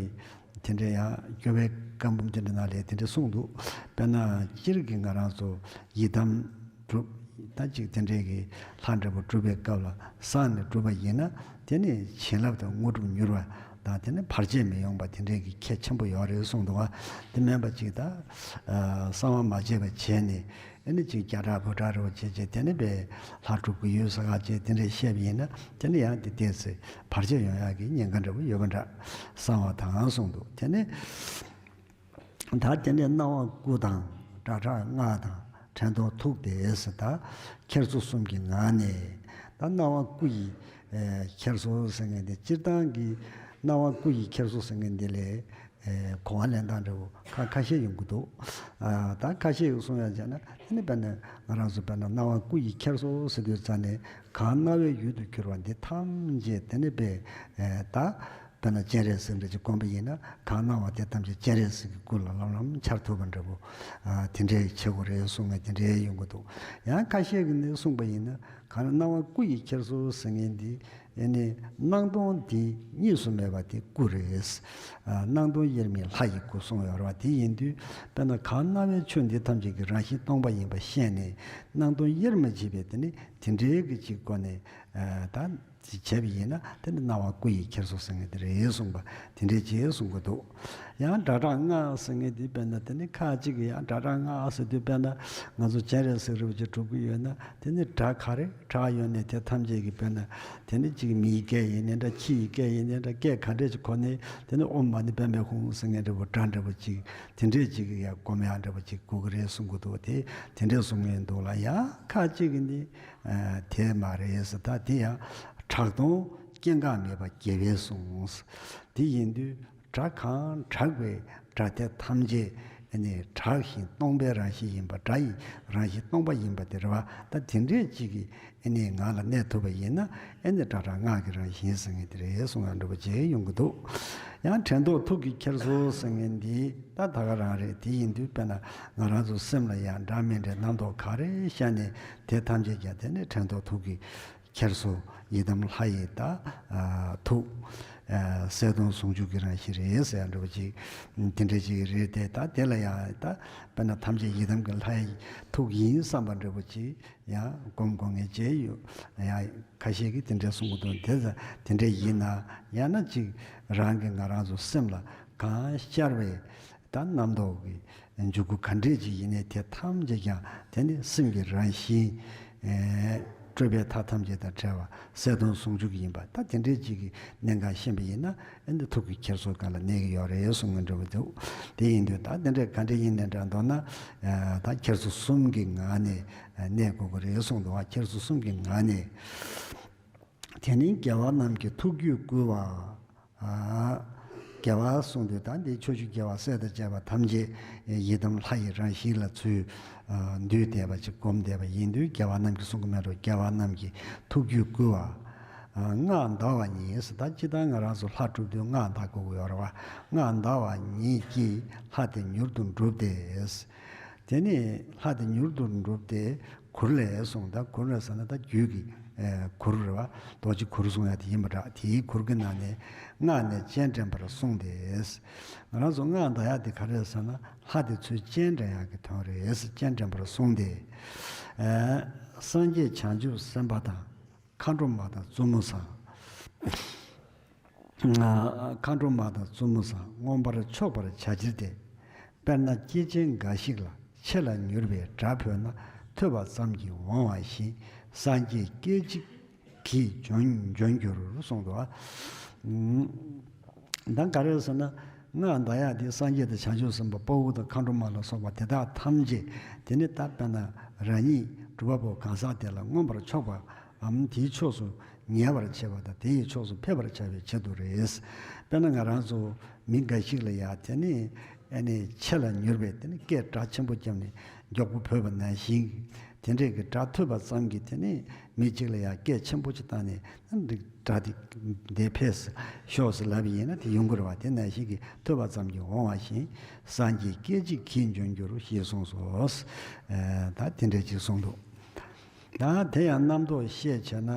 དེ་འདྲའི་ཡང་སྐྱོ་བའི་བཀའ་འབུམ་དེ་འདྲ་ནང་ལས་དེ་འདྲ་གསུངས་འདུག། དཔེར་ན་སྤྱིར་གྱི་ང་རང་ཚོ་ཡི་དམ་སྒྲུབ། ད་ཅིག་དེ་འདྲའི་གི་ལྷ་འདྲ་པོ་སྒྲུབ་པའི་སྐབས་ལ་བསང་ནས་སྒྲུབ་པ་ཡིན་ན་དེ་ནི་བྱིན་རླབས་དང་དངོས་གྲུབ་མྱུར་བ་དང་། དེ་ནི་བར་ཆད་མི་ཡོང་བ་དེ་འདྲའི་གི་ཁྱད་ཆེན་པོ་ཡོད་རེད་གསུངས་འདུག་བ། དེ་མིན་པ་ཅིག་ད་ཨ་གསང་བ་མ་བྱས་པ་བྱས་ནས། ཨ་ནི་ཅིག་རྒྱ་གྲགས་བོད་གྲགས་རེ་བ་བྱས་བྱས་དེ་ནི་པའི་ལྷ་སྒྲུབ་ཀྱི་ཡུལ་ས་ཁ་བྱས་དེ་འདྲས་བཤད་པ་ཡིན་ན་དེ་ནི་ཡང་དེ་ཏོག་ཙམ་བར་ཆད་ཡོང་ཡག་གི་ཉེན་ཁ་འདྲ་པོ་ཡོད་པ་འདྲ། གསང་བ་དང་གསུངས་འདུག། དེ་ནི་ད་དེ་ནས་སྣང་བ་སྐུ་དང་སྒྲ་གྲགས་སྔགས་དང་དྲན་རྟོག་ཐུགས་དེ་ཟེར། ད་འཁྱེར་སོ་གསུམ་གྱི་ངང་ནས། ད་སྣང་བ་སྐུ་ཡི་ཨེ་འཁྱེར་སོ་ཟེར་མཁན་དེ། སྤྱིར་བཏང་གི་སྣང་བ་སྐུ་ཡི་འཁྱེར་སོ་ཟེར་མཁན་དེ་ལས། ཨེ་གོ་བ་ལེན་སྟངས་འདྲ་བོ་ཁ་ཁ་ཤས་ཡོང་གི་འདུག། ཨ་ད་ཁ་ཤས་ཀྱིས་གསུང་ཡག་བྱས་ན་དེ་ནི་དཔེར་ན་ང་རང་ཚོ་དཔེར་ན་སྣང་བ་སྐུ་ཡི་འཁྱེར་སོ་ཟེར་དུས་ཙ་ནས་གང་སྣང་བའི་ཡུལ་དུ་གྱུར་པ་འདི་ཐམས་ཅད་དེ་ནི་པའི་ཨེ་ད་དཔེར་ན་སྤྱན་རས་གཟིགས་འདྲ་ཅིག་བསྒོམ་པ་ཡིན་ན་གང་སྣང་བ་དེ་ཐམས་ཅད་སྤྱན་རས་གཟིགས་ཀྱི་སྐུ་ལ་ལམ་ལམ་འཆར་ཐུབ་པ་འདྲ་བོ། ཨ་དེ་འདྲའི་བྱེད་དགོས་རེད་གསུང་མཁན་དེ་འདྲའི་ཡོང་གི་འདུག། ཡང་ཁ་ཤས་ཀྱིས་ནི་གསུངས་པ་ཡིན་ན། གང་སྣང་བ་སྐུ་ཡི་འཁྱེར་སོ་ཟེར་མཁན་འདི་ཨེ་ནི་སྣང་སྟོང་འདི་གཉིས་སུ་མེད་པ་དེ་སྐུ་རེད། ཨ་སྣང་སྟོང་དབྱེར་མེད་ལྷ་ཡི་སྐུ་གསུངས་ཡོད་རེད་བ། དེ་ཡིན་དུས་དཔེར་ན་གང་སྣང་བའི་ཆོས་འདི་ཐམས་ཅད་ཀྱི་རང་བཞིན་སྟོང་པ་ཡིན་པ་ཤེས་ནས་སྣང་སྟོང་དབྱེར་མ་མཆིས་པའི་དེ་ནི་དེ་འདྲའི་གི་ཅིག་སྒོ་ནས་ཨ་ད་བྱས་པ་ཡིན་ན་དེ་ནི་སྣང་བ་སྐུ་ཡི་འཁྱེར་སོ་ཟེར་མཁན་དེ་རེད་གསུངས་པ་དེ་འདྲའི་ཅིག་གསུང་གི་འདུག། ཡང་སྒྲ་གྲགས་སྔགས་ཟེར་མཁན་འདི་དཔེར་ན་དེ་ནི་ཁ་ཅིག་གིས་ཡང་སྒྲ་གྲགས་སྔགས་ཟེར་དུས་དཔེར་ན་ང་ཚོ་སྤྱན་རས་གཟིགས་རིན་པོ་ཆེ་སྒྲུབ་ཀྱི་ཡོད་ན་དེ་ནི་སྒྲ་ག་རེ་གྲགས་ཡོད་ནས་དེ་ཐམས་ཅད་ཀྱི་དཔེར་ན་དེ་ནི་གཅིག་མིའི་སྐད་ཡིན་ནའི་འདྲ། ཁྱི་ཡི་སྐད་ཡིན་ནའི་འདྲ། སྐད་ག་འདྲས་ཅིག་གོ་ནའི་དེ་ནི་ཨོཾ་མ་ཎི་པདྨེ་ཧཱུྃ་ཟེར་མཁན་འདྲ་པོ་སྒྲ་འདྲ་པོ་ཅིག་དེ་འདྲས་ཅིག་གི་ཡང་སྒོམ་ཡག་འདྲ་པོ་ཅིག་དགོས་ཀྱི་རེད་གསུང་གི་འདུག། དེ་དེ་འདྲས་གསུང་གི་འདུག་ལ། ཡང་ཁ་ཅིག་གིས་ནི་ཨ་དེ་མ་རེད་ཟེར། ད་དེ་ཡང་གྲགས་སྟོང་སྐྱེ་འགག་མེད་པ་རྒྱལ་བས་གསུངས། དེ་ཡིན་དུས་སྒྲ་གང་གྲགས་པའི་སྒྲ་དེ་ཐམས་ཅད་ཨ་ནི་གྲགས་ཤིང་སྟོང་པའི་རང་བཞིན་ཡིན་པ། སྒྲ་ཡི་རང་བཞིན་སྟོང་པ་ཡིན་པ་དེ་རེད་བ། ད་དེ་འདྲས་ཅིག་གི་ཨ་ནི་ངང་ལ་གནས་ཐུབ་པ་ཡིན་ན་ཨ་ནི་སྒྲ་གྲགས་སྔགས་ཀྱི་རང་བཞིན་ཟེར་མཁན་དེ་རེད་གསུང་ཡག་འདྲ་པོ་ཅིག་ཡོང་གི་འདུག། ཡང་དྲན་རྟོག་ཐུགས་ཀྱི་འཁྱེར་སོ་ཟེར་མཁན་འདི་ད་ད་ག་རང་རེད། དེ་ཡིན་དུས་དཔེར་ན་ང་རང་ཚོ་སེམས་ལ་ཡང་སྒྲ་མིན་འདྲའི་རྣམ་རྟོག་ག་རེ་ཤར་ནའི་དེ་ཐམས་ཅད་ཀྱང་དེ་ནི་དྲན་རྟོག་ཐུགས་ཀྱི་འཁྱེར་སོ། ཡི་དམ་ལྷ་ཡི་ད་ཨ་ཐུགས་ཨ་གསལ་སྟོང་ཟུང་འཇུག་གི་རང་བཞིན་རེད་ཟེར་ཡག་འདྲ་པོ་ཅིག་དེ་འདྲ་ཅིག་རེད་དེ། ད་དེ་ལ་ཡང་ད་དཔེར་ན་ཐམས་ཅད་ཡི་དམ་གྱི་ལྷ་ཡི་ཐུགས་ཡིན་བསམ་པ་འདྲ་པོ་ཅིག་ཡང་སྒོམ་དགོས་མཁན་བྱས་ཡོད། ཡང་ཁ་ཤས་ཀྱིས་དེ་འདྲ་གསུང་གི་འདུག། དེ་ཙང་དེ་འདྲ་ཡིན་ན་ཡང་ན་ཅིག་རང་གི་ང་རང་ཚོ་སེམས་ལ་གང་ཤར་བའི་ད་རྣམ་རྟོག་གི་འཇུག་སྒོ་ག་འདྲས་ཅིག་ཡིན་ནའི་དེ་ཐམས་ཅད་ཀྱང་དེ་ནི་སེམས་ཀྱི་རང་བཞིན་ཨེ་སྤྲོས་པའི་མཐའ་ཐམས་ཅད་དང་བྲལ་བ་གསལ་སྟོང་ཟུང་འཇུག་ཡིན་པ། ད་དེ་འདྲས་ཅིག་གི་གནད་འགག་ཤེས་པ་ཡིན་ན་ཨེ་འདི་ཐུགས་ཀྱི་འཁྱེར་སོ་སྒང་ལ་གནས་ཀྱི་ཡོད་རེད་གསུང་གི་འདྲ་པོ་འདུག། དེ་ཡིན་དུས་ད་དེ་འདྲས་ག་འདྲས་ཡིན་ནའི་འདྲ། མདོར་ན་ཨེ་ད་འཁྱེར་སོ་གསུམ་གྱི་ངང་ནས་གནས་དགོས་ཀྱི་རེད་གསུངས་འདུག་བ། འཁྱེར་སོ་གསུམ་གྱི་ངང་ནས། དེ་ནི་རྒྱལ་བ་རྣམས་ཀྱི་ཐུགས་རྒྱུད་བསྐུལ་བ། ཨ། རྒྱལ་བ་གསུངས་དུས་ད་འདི་ཕྱོགས་བཅུའི་རྒྱལ་བ་སྲས་དང་བཅས་པ་ཐམས་ཅད་ཡི་དམ་ལྷ་ཡི་རང་བཞིན་ལ་ཚུར་འདུས་བསྡད་པ་ཅིག་སྒོམ་བསྡད་པ་ཡིན་དུས་རྒྱལ་བ་རྣམས་ཀྱི་གསུང་གི་མེད་འགྲོ། རྒྱལ་བ་རྣམས་ཀྱི་ཐུགས་རྒྱུད་བསྐུལ་བ། ཨ། སྔགས་བཟླ་བ་ཉིད་ཟེར། ད་ཅི་ལྟར་ང་རང་ཚོ་ལྷ་སྒྲུབ་དུས་སྔགས་བཟླ་དགོས་ཀྱི་ཡོད་རེད་བ། སྔགས་བཟླ་བ་ཉིད་ཀྱིས་ལྷ་དེ་མྱུར་དུ་འགྲུབ་སྟེ། དེ་ནས་ལྷ་དེ་མྱུར་དུ་འགྲུབ་སྟེ་གུར་ལས་གསུངས། ད་གུར་ལས་ཟེར་ན་ད་རྒྱུད་ཀྱི་ཨེ་གུར་རེད་བ། རྡོ་རྗེ་གུར་གསུང་ཡ་དེ་ཡིན་པ་འདྲ། དེའི་གུར་གྱི་ནང་ནས་སྔགས་ནས་སྤྱན་འདྲེན་པར་གསུངས་ཏེ། ང་རང་ཚོ་སྔགས་བཟླ་ཡ་དེ་ག་རེ་རེད་ཟེར་ན་ལྷ་དེ་ཚུར་སྤྱན་འདྲེན་ཡ་གི་དོན་རེད། སྤྱན་འདྲེན་པར་གསུངས་ཏེ། ཨེ་སངས་རྒྱས་བྱང་ཆུབ་སེམས་དཔའ་དང་། མཁའ་འགྲོ་མ་དང་བཙུན་མོ་བཟང་། མཁའ་འགྲོ་མ་དང་བཙུན་མོ་བཟང་མངོན་པར་ཕྱོགས་པར་བྱ་ཕྱིར་ཏེ། དཔེར་ན་སྐྱེས་ཆེན་འགའ་ཞིག་ལ་ཆེ་ལ་མྱུར་བའི་སྒྲ་ཕོད་ན་ཐོས་པ་ཙམ་གྱིས་འོང་བ་བཞིན་སངས་རྒྱས་སྐད་ཅིག་གིས་འབྱོན་འབྱོན་འགྱུར་གསུངས་འདུག་ཨ། ད་ག་རེ་ཟེར་ན། སྔགས་བཟླ་ཡག་དེ་སངས་རྒྱས་དང་བྱང་ཆུབ་སེམས་དཔའ་དཔའ་བོ་དང་མཁའ་འགྲོ་མ་ལ་སོགས་པ་དེ་དག་ཐམས་ཅད་དེ་ནི་ད་དཔེར་ན་རང་ཉིད་སྒྲུབ་པ་པོ་གང་ཟག་དེ་ལ་མངོན་པར་ཕྱོགས་པའམ་དེའི་ཕྱོགས་སུ་ཉེ་བར་བྱེད་པ་དང་དེ་ཡི་ཕྱོགས་སུ་ཕེབས་པར་བྱ་བའི་ཆེད་དུ་རེད། དཔེར་ན་ང་རང་ཚོ་མི་འགའ་ཞིག་ལ་ཡང་དེ་ནི་ཨ་ནི་ཆེ་ལ་མྱུར་བའི་དེ་ནི་སྐད་སྒྲ་ཆེན་པོ་བརྒྱབ་ནས་མགྱོགས་པོ་བོས་པ་ནང་བཞིན་དེ་འདྲས་ཀྱི་སྒྲ་ཐོས་པ་ཙམ་གྱིས་དེ་ནི་མི་གཅིག་ལ་ཡང་སྐད་ཆེན་པོ་ཅིག་བཏང་ནས་ཨ་ནི་སྒྲ་དེ་འདི་ཕེབས་ཤོག་ཟེར་ལབ་པ་ཡིན་ན་དེ་ཡོང་གི་རེད་བ། དེ་ནང་བཞིན་གྱི་ཐོས་པ་ཙམ་གྱིས་འོང་བ་བཞིན་སངས་རྒྱས་སྐད་ཅིག་གིས་འབྱོན་འགྱུར་ཞེས་གསུངས་སོ། ཨ་ད་དེ་འདྲས་ཅིག་གསུངས་འདུག་ད་དེ་ཡང་རྣམ་རྟོག་ཤས་ཆེ་ན།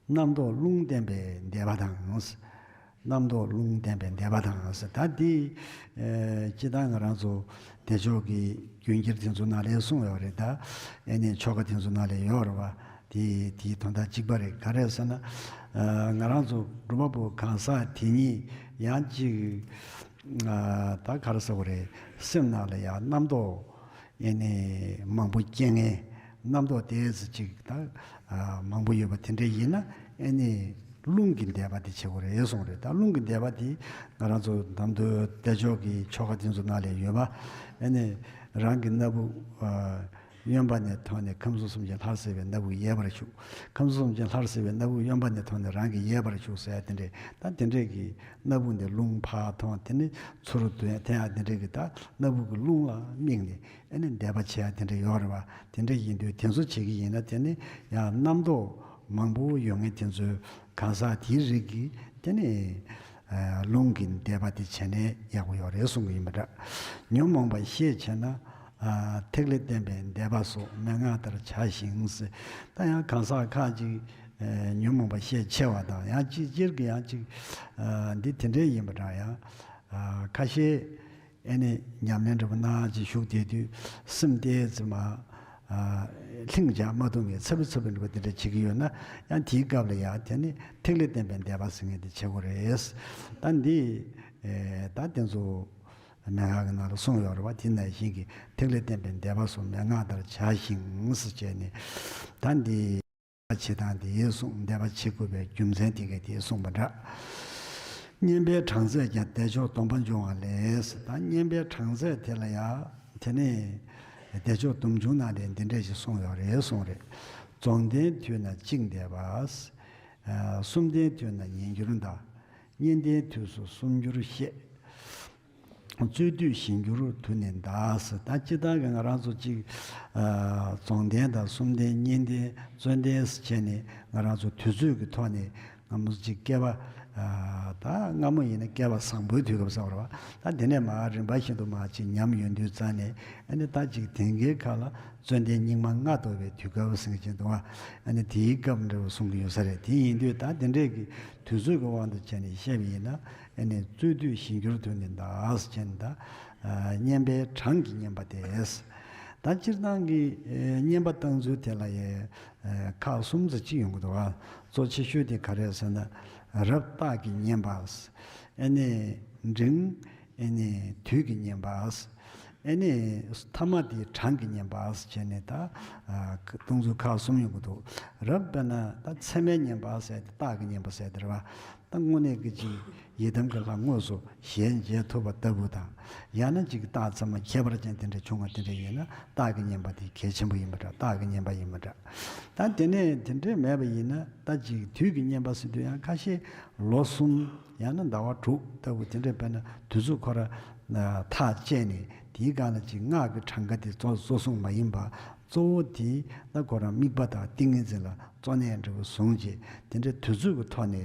རྣམ་རྟོག་རླུང་བརྟེན་པའི་བཟླས་པ་དང་། རྣམ་རྟོག་རླུང་བརྟེན་པའི་བཟླས་པ་དང་ཟེར། ད་འདི་ཨེ་སྤྱིར་བཏང་ང་རང་ཚོ་བདེ་མཆོག་གི་རྒྱུན་ཁྱེར་དེ་ཚོ་ནང་ལ་གསུངས་ཡོད་རེད། ད་ཨེ་ནས་ཆོ་ག་དེ་ཚོ་ནང་ལ་ཡོད་རེད་བ། དེ་དེའི་དོན་དག་གཅིག་པ་རེད། ག་རེ་ཟེར་ན་ཨ་ང་རང་ཚོ་སྒྲུབ་པ་པོ་གང་ཟག་དེ་ཉིད་ཡང་ཅིག་ཨ་ད་ག་རེ་ཟེར་དགོས་རེད། སེམས་ནང་ལ་ཡང་རྣམ་རྟོག་ཨེ་ནི་མང་པོ་སྐྱེ་མཁན་རྣམ་རྟོག་དེ་ཚོ་ཅིག་ད་ཨ་མང་པོ་ཡོད་པ་དེ་འདྲ་ཡིན་ན་ཨེ་ནི་རླུང་གི་བཟླས་པ་དེ་བྱེད་དགོས་རེད་གསུངས་རེད། ད་རླུང་གི་བཟླས་པ་དེ་ང་རང་ཚོ་ནམ་དུ་བདེ་མཆོག་གི་ཆོ་ག་དེ་ཚོ་ནང་ལ་ཡོད་པ། ཨེ་ནི་རང་གི་སྣ་བུག་ཨ་གཡོན་པ་ནས་ཐོན་ནས་ཁམས་གསུམ་གྱི་ལྷར་གསལ་བའི་སྣ་བུག་གཡས་པར་ཞུགས། ཁམས་གསུམ་གྱི་ལྷར་གསལ་བའི་སྣ་བུག་གཡོན་པ་ནས་ཐོན་ནས་རང་གི་གཡས་པར་ཞུགས་ཟེར་ཡ་དེ་འདྲས། ད་དེ་འདྲས་ཀྱི་སྣ་བུག་ནས་རླུང་ཕར་ཐོན། དེ་ནི་ཚུར་འདུས། དེ་ཡང་དེ་འདྲས་ཀྱི་ད་སྣ་བུག་གི་རླུང་ལ་དམིགས་ནས་ཨེ་ནི་བཟླས་པ་བྱེད་ཡ་དེ་འདྲ་ཡོད་རེད་བ། དེ་འདྲ་ཡིན་དུས་དེ་ཚོ་བྱེད་ཀྱི་ཡིན་ན་དེ་ནི་ཡང་རྣམ་རྟོག་མང་པོ་ཡོད་མཁན་དེ་ཚོའི་གང་ཟག་དེའི་རིགས་ཀྱི་དེ་ནི་ཨ་རླུང་གི་བཟླས་པ་དེ་བྱས་ནས་ཡག་པོ་ཡོད་རེད་གསུང་གི་ཡིན་པ་འདྲ། ཉོན་མོངས་པ་ཤས་ཆེ་ན་ཨ་ཐིག་ལེ་བརྟེན་པའི་བཟླས་པ་སོགས་མན་ངག་ལྟར་བྱ་ཞིང་ཟེར། ད་ཡང་གང་ཟག་ཁག་ཅིག་ཨ་ཉོན་མོངས་པ་ཤས་ཆེ་བ་དང་ཡང་ཅིག་སྤྱིར་གྱི་ཡང་ཅིག་ཨ་འདི་དེ་འདྲའི་ཡིན་པ་འདྲ། ཡང་ཨ་ཁ་ཤས་ཨེ་ནི་ཉམས་ལེན་འདྲ་པོ་གནང་ཅིག་བཞུགས་བསྡད་དུས་སེམས་ཏོག་ཙམ་མ་ཨ་ལྷིང་འཇགས་མ་ཐུབ་པའི་འཚབ་འཚུབ་འདྲ་པོ་དེ་འདྲ་བྱེད་ཀྱི་ཡོད་ན་ཡང་དེའི་སྐབས་ལ་ཡང་དེ་ནི་ཐིག་ལེ་བརྟེན་པའི་བཟླས་པ་ཟེར་མཁན་དེ་བྱེད་དགོས་རེད། ད་འདི་ཨེ་ད་དེ་ཚོ་མན་ངག་གི་ནང་ལ་གསུངས་ཡོད་རེད་བ། དེ་ནང་བཞིན་གྱི་ཐིག་ལེ་བརྟེན་པའི་བཟླས་པ་སོགས་མན་ངག་ལྟར་བྱ་ཞིང་ཟེར་བྱས་ནས་ད་འདི་བྱེད་སྟངས་དེ་གསུངས། བཟླས་པ་བྱེད་དགོས་པའི་རྒྱུ་མཚན་དེ་ག་དེ་གསུངས་པ་འདྲ། བསྙེན་པའི་གྲངས་ཚད་ཀྱང་བདེ་མཆོག་སྡོམ་པ་འབྱུང་བ་ལས། ད་བསྙེན་པའི་གྲངས་ཚད་དེ་ལ་ཡང་དེ་ནས་བདེ་མཆོག་སྡོམ་འབྱུང་ནང་ལས་འདི་འདྲས་ཞིག་གསུངས་ཡོད་རེད་གསུངས་རེད། རྫོགས་ལྡན་དུས་ན་གཅིག་བཟླས་པ། གསུམ་ལྡན་དུས་ན་ཉིས་འགྱུར་བཟླ། བསྙེན་ལྡན་དུས་སུ་སུམ་འགྱུར་བཤད། རྩོད་དུས་བཞི་འགྱུར་དུ་ནི་བཟླ་ཟེར། ད་སྤྱིར་བཏང་གི་ང་རང་ཚོ་གཅིག་ཨ་རྫོགས་ལྡན་དང་གསུམ་ལྡན་བསྙེན་ལྡན་རྩོད་ལྡན་ཟེར་བྱས་ནས་ང་རང་ཚོ་དུས་ཚོད་ཀྱི་ཐོག་ནས་སྔ་མོ་གཅིག་བསྐལ་པ་ཨ་ད་སྔ་མོ་ཡིན་ན་བསྐལ་པ་བཟང་པོའི་དུས་སྐབས་ཟེར་བ་རེད་བ། ད་དེ་ནས་མར་རིམ་པ་བཞིན་དུ་མར་གཅིག་ཉམས་ཡོང་དུས་ཙང་ནས་ཨ་ནི་ད་གཅིག་དེང་གི་ཁ་ལ་རྩོད་ལྡན་སྙིགས་མ་ལྔ་བདོ་བའི་དུས་སྐབས་ཟེར་གྱི་འདུག་བ། ཨ་ནི་དེའི་སྐབས་འདྲ་བོ་གསུང་གི་ཡོད་ས་རེད། དེ་ཡིན་དུས་ད་དེ་འདྲས་ཀྱི་དུས་ཚོད་ཀྱི་དབང་དུ་བྱས་ནས་བཤད་པ་ཡིན་ན་ཨ་ནི་རྩོད་དུས་བཞི་འགྱུར་དུ་ནི་བཟླ་ཟེར་བྱས་ནས་ད་ཨ་བསྙེན་པའི་གྲངས་ཀྱི་བསྙེན་པ་དེ། ད་སྤྱིར་བཏང་གི་ཨ་བསྙེན་པ་བཏང་ཚུལ་དེ་ལ་ཡང་ཨ་ཁག་གསུམ་ཙམ་ཅིག་ཡོང་གི་འདུག་བ། གཙོ་ཆེ་ཤོས་དེ་ག་རེ་རེད་ཟེར་ན་རབ་རྟགས་ཀྱི་བསྙེན་པ། ཨ་ནི་འབྲིང་ཨ་ནི་དུས་ཀྱི་བསྙེན་པ། ཨ་ནི་ཐ་མ་དེ་གྲངས་ཀྱི་བསྙེན་པ་ཟེར་བྱས་ནས་ད་ཨ་གཏོང་ཚུལ་ཁག་གསུམ་ཡོང་གི་འདུག་རབ་དཔེར་ན་ད་མཚན་མའི་བསྙེན་པ་ཟེར་ཏེ་རྟགས་ཀྱི་བསྙེན་པ་ཟེར་ཏེ་རེད་བ། དངོས་གནས་ཀྱི་ཅིག་ཡི་དམ་གྱི་ལྷ་དངོས་སུ་ཞལ་མཇལ་ཐུབ་པ་ལྟ་བུ་དང་། ཡང་ན་ཅིག་རྟགས་ཚད་མ་ཁྱད་པར་ཅན་དེ་འདྲ་བྱུང་བ་དེ་འདྲ་ཡིན་ན། རྟགས་ཀྱི་བསྙེན་པ་དེ་གལ་ཆེན་པོ་ཡིན་པ་འདྲ། རྟགས་ཀྱི་བསྙེན་པ་ཡིན་པ་འདྲ། ད་དེ་ནས་དེ་འདྲ་མེད་པ་ཡིན་ན། ད་ཅིག་དུས་ཀྱི་བསྙེན་པ་ཟེར་དུས་ཡང་ཁ་ཤས་ལོ་གསུམ། ཡང་ན་ཟླ་བ་དྲུག་ལྟ་བུ་དེ་འདྲ། དཔེར་ན་དུས་ཚོད་ཁོ་ར་ཐག་བཅད་ནས། དེའི་སྒང་ལ་ཅིག་སྔགས་ཀྱི་གྲངས་ཀ་དེ་གཙོ་གཙོ་བཟུང་མ་ཡིན་པ། གཙོ་བོ་དེ་ད་ཁོ་རང་དམིགས་པ་དང་ཏིང་ངེ་འཛིན་ལ་གཙོ་གནད་འདྲ་བོ་བཟུང་བྱས། དེ་འདྲའི་དུས་ཚོད་ཀྱི་ཐོག་ནས་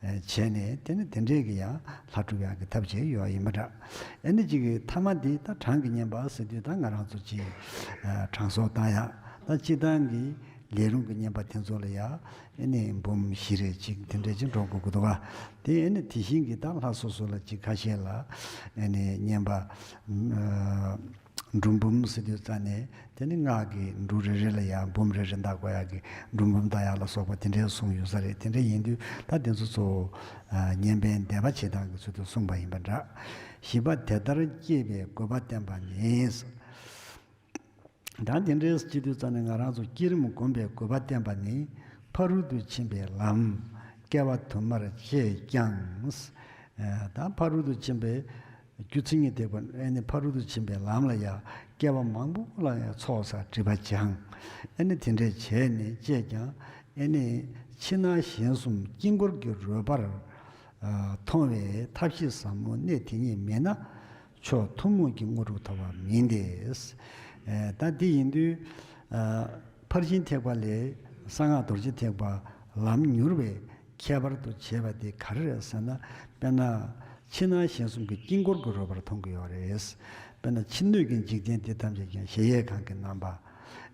བྱས་ནས། དེ་ནི་དེ་འདྲའི་གི་ཡང་ལྷ་སྒྲུབ་ཡག་གི་ཐབས་བྱེད་ཡོད་ཡིན་པ་འདྲ། ཨེ་ནི་ཅིག་གི་ཐ་མ་དེ་ད་གྲངས་ཀྱི་བསྙེན་པ་ཟེར་དུས། ད་ང་རང་ཚོ་ཅིག་གྲངས་གསོག་བཏང་ཡག། ད་སྤྱིར་བཏང་གི་ལས་རུང་གི་བསྙེན་པ་དེ་ཚོ་ལ་ཡང་ཨེ་ནི་འབུམ་བཞི་རེ་ཅིག་དེ་འདྲ་ཅིག་འགྲོ་དགོས་ཀྱི་འདུག་ག། དེ་ཨེ་ནི་དེ་བཞིན་གྱི་ད་ལྷ་སོ་སོ་ལ་ཅིག་ཁ་ཤས་ལ་ཨེ་ནི་བསྙེན་པ་འབྲུ་འབུམ་ཟེར་དུས་ཙ་ནས། དེ་ནི་སྔགས་ཀྱི་འབྲུ་རེ་རེ་ལ་ཡང་འབུམ་རེ་རེ་བཟླ་དགོས་ཡག་གི། འབྲུ་འབུམ་བཟླ་ཡག་ལ་སོགས་པ་དེ་འདྲའི་གསུངས་ཡོད་ས་རེད། དེ་འདྲ་ཡིན་དུས་ད་དེ་ཚོ་གཙོ་བོ་བསྙེན་པའི་བཟླས་པ་བྱེད་སྟངས་ཀྱི་ཚུལ་དུ་གསུངས་པ་ཡིན་པ་འདྲ། བཞི་པ་དེ་ལྟར་བསྐྱེད་པའི་དགོས་པ་བསྟན་པ་ནི། ད་དེ་འདྲའི་བྱེད་དུས་ཙ་ནས་ང་རང་ཚོ་བསྐྱེད་རིམ་བསྒོམ་པའི་དགོས་པ་བསྟན་པ་ནི། ཕ་རོལ་ཏུ་ཕྱིན་པའི་ལམ་སྐྱེ་བ་དུ་མར་བཅད་ཀྱང་། ད་ཕ་རོལ་ཏུ་ཕྱིན་པའི་རྒྱུ་མཚན་ཉིད་ཐེག་པ། ཨེ་ནི་ཕ་རོལ་ཏུ་ཕྱིན་པའི་ལམ་ལ་ཡང་སྐྱེ་བ་མང་པོ་ལ་ཡང་ཚོགས་བསགས་སྒྲིབ་པ་སྦྱངས། ཨེ་ནི་དེ་འདྲས་བྱས་ནས་བཅད་ཀྱང་། ཨེ་ནི་ཕྱི་ནང་གཞན་གསུམ་དཀྱིལ་འཁོར་གྱི་རོལ་པར་མཐོང་བའི་ཐབས་ཤེས་ཟབ་མོ་གནད་དེ་ཉིད་མེད་ན། མཆོག་ཐུན་མོང་གི་དངོས་གྲུབ་ཐོབ་པ་མིན་ཏེ། ད་འདི་ཡིན་དུས། ཕར་ཕྱིན་ཐེག་པ་ལས་གསང་སྔགས་རྡོ་རྗེ་ཐེག་པ་ལམ་མྱུར་བའི་ཁྱད་པར་དུ་བྱས་པ་དེ་ག་རེ་རེད་ཟེར་ན། དཔེར་ན་ཕྱི་ནང་གཞན་གསུམ་གྱི་དཀྱིལ་འཁོར་གྱི་རོལ་པར་མཐོང་གི་ཡོད་རེད། དཔེར་ན་ཕྱི་སྣོད་ཀྱི་འཇིག་རྟེན་འདི་ཐམས་ཅད་ཀྱང་གཞལ་ཡས་ཁང་གི་རྣམ་པ།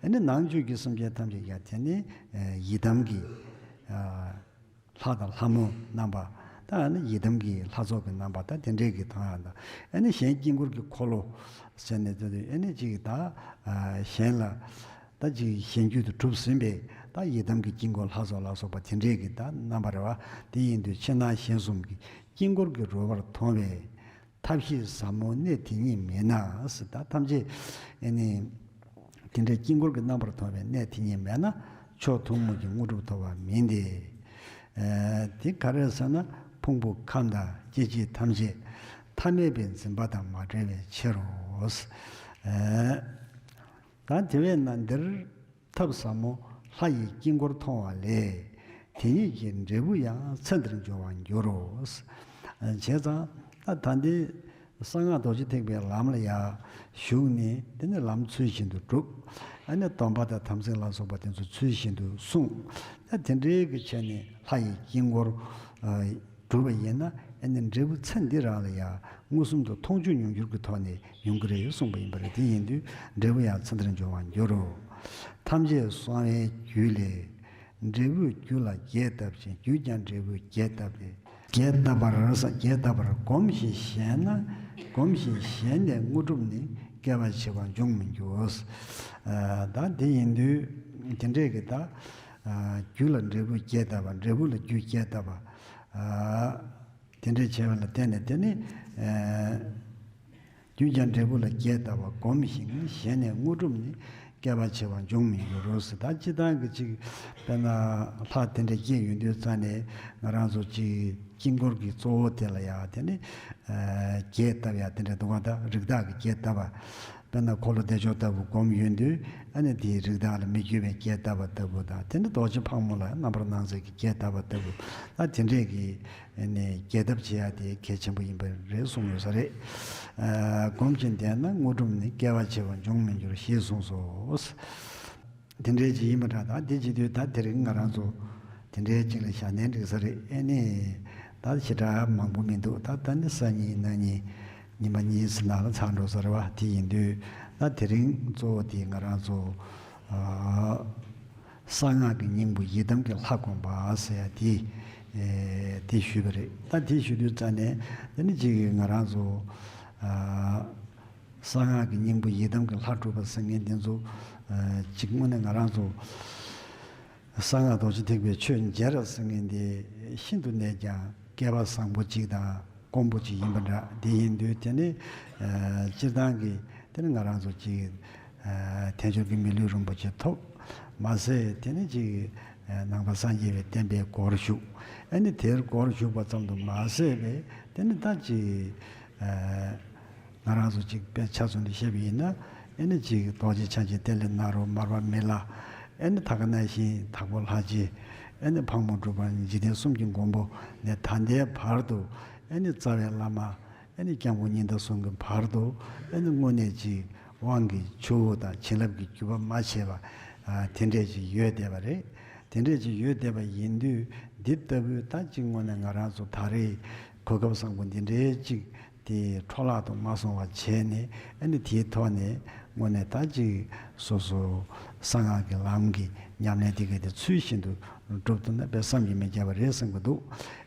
ཨ་ནི་ནང་བཅུད་ཀྱི་སེམས་ཅན་ཐམས་ཅད་ཀྱང་དེ་ནི་ཡི་དམ་གྱི་ལྷ་དང་ལྷ་མོ་རྣམ་པ། ད་ཨ་ནི་ཡི་དམ་གྱི་ལྷ་ཚོགས་ཀྱི་རྣམ་པ་ད་དེ་འདྲས་ཀྱི་མཐོང་ཡག་དང་། ཨ་ནི་གཞན་དཀྱིལ་འཁོར་གྱི་འཁོར་ལོ་ཟེར་ནས་དེ་དུས། ཨ་ནི་ཅིག་ད་གཞན་ལ། ད་ཅིག་གཞན་རྒྱུད་དུ་གྲུབ་ཟིན་པའི་ད་ཡི་དམ་གྱི་དཀྱིལ་འཁོར་ལྷ་ཚོགས་ལ་སོགས་པ་དེ་འདྲས་ཀྱི་ད་རྣམ་པ་རེད་བ། དེ་ཡིན་དུས་ཕྱི་ནང་གཞན་གསུམ་གྱི་དཀྱིལ་འཁོར་གྱི་རོལ་པར་མཐོང་བའི་ཐབས་ཤེས་ཟབ་མོ་གནད་དེ་ཉིད་མེད་ན་ཟེར། ད་ཐམས་ཅད་ཨེ་ནི་དེ་འདྲའི་དཀྱིལ་འཁོར་གྱི་རྣམ་པར་མཐོང་བའི་གནད་དེ་ཉིད་མེད་ན། མཆོག་ཐུན་མོང་གི་དངོས་གྲུབ་ཐོབ་པ་མིན་ཏེ། དེ་ག་རེ་ཟེར་ན། ཕུང་པོ་ཁམས་དང་སྐྱེ་མཆེད་ཐམས་ཅད་ཐ་མལ་པའི་འཛིན་པ་དང་མ་བྲལ་བའི་ཕྱིར་རོ། ད་དེ་བས་ན་འདིར་ཐབས་ཟབ་མོ་ལྷ་ཡི་དཀྱིལ་འཁོར་མཐོང་བ་ལས། དེ་ཉིད་ཀྱི་འབྲས་བུ་ཡང་ཚེ་འདིར་འབྱུང་བར་འགྱུར་རོ། བྱས་ཙང་ད་ད་འདི་གསང་སྔགས་རྡོ་རྗེ་ཐེག་པའི་ལམ་ལ་ཡང་ཞུགས་ནས། དེ་ནི་ལམ་ཚུལ་བཞིན་དུ་བསྒྲུབས། ཨ་ནི་སྡོམ་པ་དང་དམ་ཚིག་ལ་སོགས་པ་དེ་ཚོ་ཚུལ་བཞིན་དུ་བསྲུངས། ད་དེ་འདྲའི་གི་བྱས་ནས་ལྷ་ཡི་དཀྱིལ་འཁོར་སྒྲུབ་པ་ཡིན་ན། ཨ་ནི་འབྲས་བུ་ཚེ་འདི་རང་ལ་ཡང་མངོན་སུམ་དུ་མཐོང་ཆོས་མྱོང་འགྱུར་གྱི་ཐོག་ནས་ཡོང་གི་རེད་གསུངས་པ་ཡིན་པ་རེད། དེ་ཡིན་དུས་འབྲས་བུ་ཡང་ཚེ་འདིར་འབྱུང་བར་འགྱུར་རོ། ཐམས་ཅད་གསང་བའི་རྒྱུད་ལས། འབྲས་བུ་རྒྱུ་ལ་རྒྱས་བཏབ་ཅིང་། རྒྱུས་ཀྱང་འབྲས་བུ་རྒྱས་བཏབ་སྟེ། རྒྱས་བཏབ་པར་ས། རྒྱས་བཏབ་པར་གོམས་ཤིང་གཞན་ན། གོམས་ཤིང་གཞན་ནས་དངོས་གྲུབ་ནི། བསྐལ་པ་བྱེ་བ་འབྱུང་མི་འགྱུར། ད་དེ་ཡིན་དུས་དེ་འདྲས་ཀྱི་ད་རྒྱུ་ལ་འབྲས་བུ་རྒྱས་བཏབ་པ། འབྲས་བུ་ལ་རྒྱུ་རྒྱས་བཏབ་པ། དེ་འདྲས་བྱས་པ་ལ་བརྟེན་ནས། དེ་ནི་རྒྱུས་ཀྱང་འབྲས་བུ་ལ་རྒྱས་བཏབ་པ། གོམས་ཤིང་གཞན་ནས་དངོས་གྲུབ་ནི། བསྐལ་པ་བྱེ་བ་འབྱུང་མི་འགྱུར་རོ་ཟེར། ད་སྤྱིར་བཏང་གི་ཅིག་དཔེར་ན་ལྷ་དེ་འདྲ་སྐྱེས་ཡོང་དུས་ཙ་ནས་ང་རང་ཚོ་ཅིག་དཀྱིལ་འཁོར་གྱི་གཙོ་བོ་དེ་ལ་ཡང་དེ་ནི་རྒྱས་བཏབ་ཡག་དེ་འདྲ་འདུག་ག། ད་རིགས་བདག་གི་རྒྱས་བཏབ་པ། དཔེར་ན་འཁོར་ལོ་བདེ་མཆོག་ལྟ་བུ་སྒོམ་ཡོང་དུས། ཨ་ནི་དེའི་རིགས་བདག་ལ་མི་འགྱུར་བའི་རྒྱས་བཏབ་པ་ལྟ་བུ་དང་། དེ་ནི་རྡོ་རྗེ་ཕག་མོ་ལ་རྣམ་པར་སྣང་མཛད་ཀྱི་རྒྱས་བཏབ་པ་ལྟ་བུ། ད་དེ་འདྲས་ཀྱི་ནས་རྒྱས་བཏབ་བྱེད་ཡག་དེ་གལ་ཆེན་པོ་ཡིན་པ་རེད་གསུངས་ཡོད་ས་རེད། ཨ། གོམས་ཤིང་བསྡད་ན་དངོས་གྲུབ་ནི། བསྐལ་པ་བྱེ་བ་འབྱུང་མི་འགྱུར་ཞེས་གསུངས་སོ། དེ་འདྲའི་ཅིག་ཡིན་པ་འདྲ། ད་དེ་བྱེད་དུས་ད་དེ་རིང་ང་རང་ཚོ་དེ་འདྲའི་ཅིག་ལ་བཞག་ན་འགྲིག་ས་རེད། ཨེ་ནི་ད་ཞེ་དྲག་མང་པོ་མི་འདུག། ད་ད་ནི་སང་ཉིན་གནངས་ཉིན་ཉི་མ་གཉིས་ཙམ་ནང་ལ་ཚར་འགྲོ་ས་རེད་བ། དེ་ཡིན་དུས་ད་དེ་རིང་གཙོ་བོ་དེ་ང་རང་ཚོ། ཨ། གསང་སྔགས་ཀྱི་སྙིང་པོ་ཡི་དམ་གྱི་ལྷ་བསྒོམ་པ་ཟེར་ཡ་དེ། ཨེ། དེ་ཞུས་པ་རེད། ད་དེ་ཞུ་དུས་ཙ་ནས་དེ་ནི་ཅིག་ང་རང་ཚོ། ཨ། གསང་སྔགས་ཀྱི་སྙིང་པོ་ཡི་དམ་གྱི་ལྷ་སྒྲུབ་པ་ཟེར་མཁན་དེ་ཚོ། ཨ། ཅིག་དངོས་གནས་ང་རང་ཚོ་གསང་སྔགས་རྡོ་རྗེ་ཐེག་པའི་ཆོས་མཇལ་ཟེར་མཁན་དེ་ཤིན་ཏུ་ནས་ཀྱང་སྐལ་པ་བཟང་པོ་ཅིག་དང་དཀོན་པོ་ཅིག་ཡིན་པ་འདྲ། དེ་ཡིན་དུས་དེ་ནི། ཨ། སྤྱིར་བཏང་གི་དེ་ནི་ང་རང་ཚོ་ཅིག། ཨ། དལ་འབྱོར་གྱི་མི་ལུས་རིན་པོ་ཆེ་ཐོབ། མ་ཟད་དེ་ནི་ཅིག་ ནང་པ་སངས་རྒྱས་པའི་བསྟན་པའི་སྒོར་ཞུགས། ཨ་ནི་དེར་སྒོར་ཞུགས་པ་ཙམ་དུ་མ་ཟད་པའི་དེ་ནི་ད་ཅིག་ང་རང་ཚོ་ཅིག་དཔེ་ཆ་ཚུལ་དུ་བཤད་པ་ཡིན་ན། ཨ་ནི་ཅིག་རྡོ་རྗེ་འཆང་ཆེན་ཏཱ་ལའི་ནཱ་རོ། མར་པ་མི་ལ། ཨ་ནི་ད་ག་ནང་བཞིན་དྭགས་པོ་ལྷ་རྗེ། ཨ་ནི་ཕག་མོ་གྲུ་པ། འཇིག་རྟེན་གསུམ་གྱི་མགོན་པོ་ནས་ད་ལྟའི་བར་དུ། ཨ་ནི་རྩ་བའི་བླ་མ། ཨ་ནི་སྐྱབས་མགོན་ཉི་ཟླ་ཟུང་གི་བར་དུ། ཨ་ནི་དངོས་གནས་ཅིག་དབང་གི་ཆུ་བོ་དང་བྱིན་རླབས་ཀྱི་རྒྱུད་པ་མ་ཆད་པ། ཨ་དེ་འདྲས་ཅིག་ཡོད་བསྡད་པ་རེད། དེ་འདྲས་ཅིག་ཡོད་བསྡད་པ་ཡིན་དུས། འདི་ལྟ་བུའི་ད་ཅིག་དངོས་གནས་ང་རང་ཚོ་ད་རེས་གོ་སྐབས་བཟང་པོ་འདི་འདྲས་ཅིག་དེ་འཕྲོ་བརླག་ཏུ་མ་སོང་བ་བྱས་ནས། ཨ་ནི་དེའི་ཐོག་ནས་དངོས་གནས་ད་ཅིག་སོ་སོ་གསང་སྔགས་ཀྱི་ལམ་གྱི་ཉམས་ལེན་དེ་ག་དེ་ཚུལ་བཞིན་དུ་སྒྲུབ་ཐུབ་ན་དཔེ་བསམ་གྱིས་མི་ཁྱབ་པ་རེད་བསམ་གྱི་འདུག་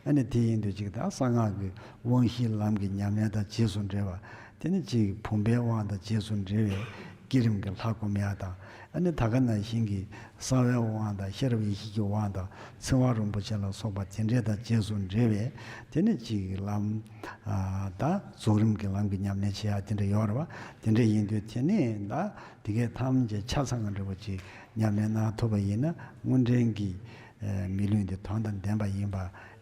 ཨ་ནི་དེ་ཡིན་དུས་ཅིག་ད་གསང་སྔགས་ཀྱི་དབང་བཞིའི་ལམ་གྱི་ཉམས་ལེན་དང་རྗེས་སུ་འབྲེལ་བ། དེ་ནི་ཅིག་བུམ་པའི་དབང་དང་རྗེས་སུ་འབྲེལ་བའི་བསྐྱེད་རིམ་གྱི་ལྷ་སྒོམ་ཡག་དང་། ཨ་ནི་ད་ག་ནང་བཞིན་གྱི་གསང་བའི་དབང་དང་ཤེས་རབ་ཡེ་ཤེས་ཀྱི་དབང་དང་ཚེ་དབང་རིན་པོ་ཆེ་ལ་སོགས་པ་དེ་འདྲས་དང་རྗེས་སུ་འབྲེལ་བའི་དེ་ནི་ཅིག་ལམ། ཨ་ད་རྫོགས་རིམ་གྱི་ལམ་གྱི་ཉམས་ལེན་བྱེད་ཡག་དེ་འདྲ་ཡོད་རེད་བ། དེ་འདྲ་ཡིན་དུས་དེ་ནི་ད་དེ་གའི་ཐམས་ཅད་ཆ་ཚང་བ་འདྲ་པོ་ཅིག་ཉམས་ལེན་གནང་ཐུབ་པ་ཡིན་ན། དངོས་འབྲེལ་གྱི་ཨ་མི་ལུས་འདི་དོན་དང་ལྡན་པ་ཡིན་པ།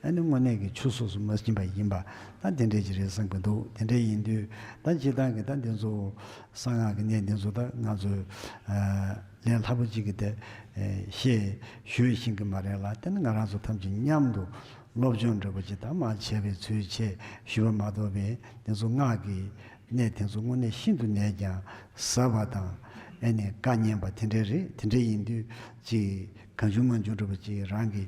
ཨ་ནི་དངོས་གནས་ཀྱི་ཆོས་སོ་སོ་མ་ཟིན་པ་ཡིན་པ། ད་དེ་འདྲས་ཅིག་རེད་བསམ་གྱི་འདུག་དེ་འདྲས་ཡིན་དུས་ད་སྤྱིར་བཏང་གི་ད་འདི་ཚོ་གསང་སྔགས་ཀྱི་གནས་འདི་ཚོ་ད་ང་ཚོས་ཨ་ལས་སླ་པོ་ཅིག་གི་དེ་ཨ་བཤད་ཞུས་ཤེས་ཀྱི་མ་རེད་ལ། དེ་ནི་ང་རང་ཚོ་ཐམས་ཅད་མཉམ་དུ་སློབ་སྦྱོང་འདྲ་པོ་ཅིག་ད་མ་བྱས་པའི་ཚུལ་བྱས་ཞུས་པ་མ་གཏོགས་པའི་འདི་ཚོ་སྔགས་ཀྱི་གནས་དེ་ཚོ་དངོས་གནས་ཤིན་ཏུ་ནས་ཀྱང་ཟབ་པ་དང་། ཨ་ནི་བཀའ་ཉན་པ་དེ་འདྲས་རེད། དེ་འདྲས་ཡིན་དུས་ཅིག་གང་བྱུང་མང་བྱུང་འདྲ་པོ་ཅིག་རང་གི་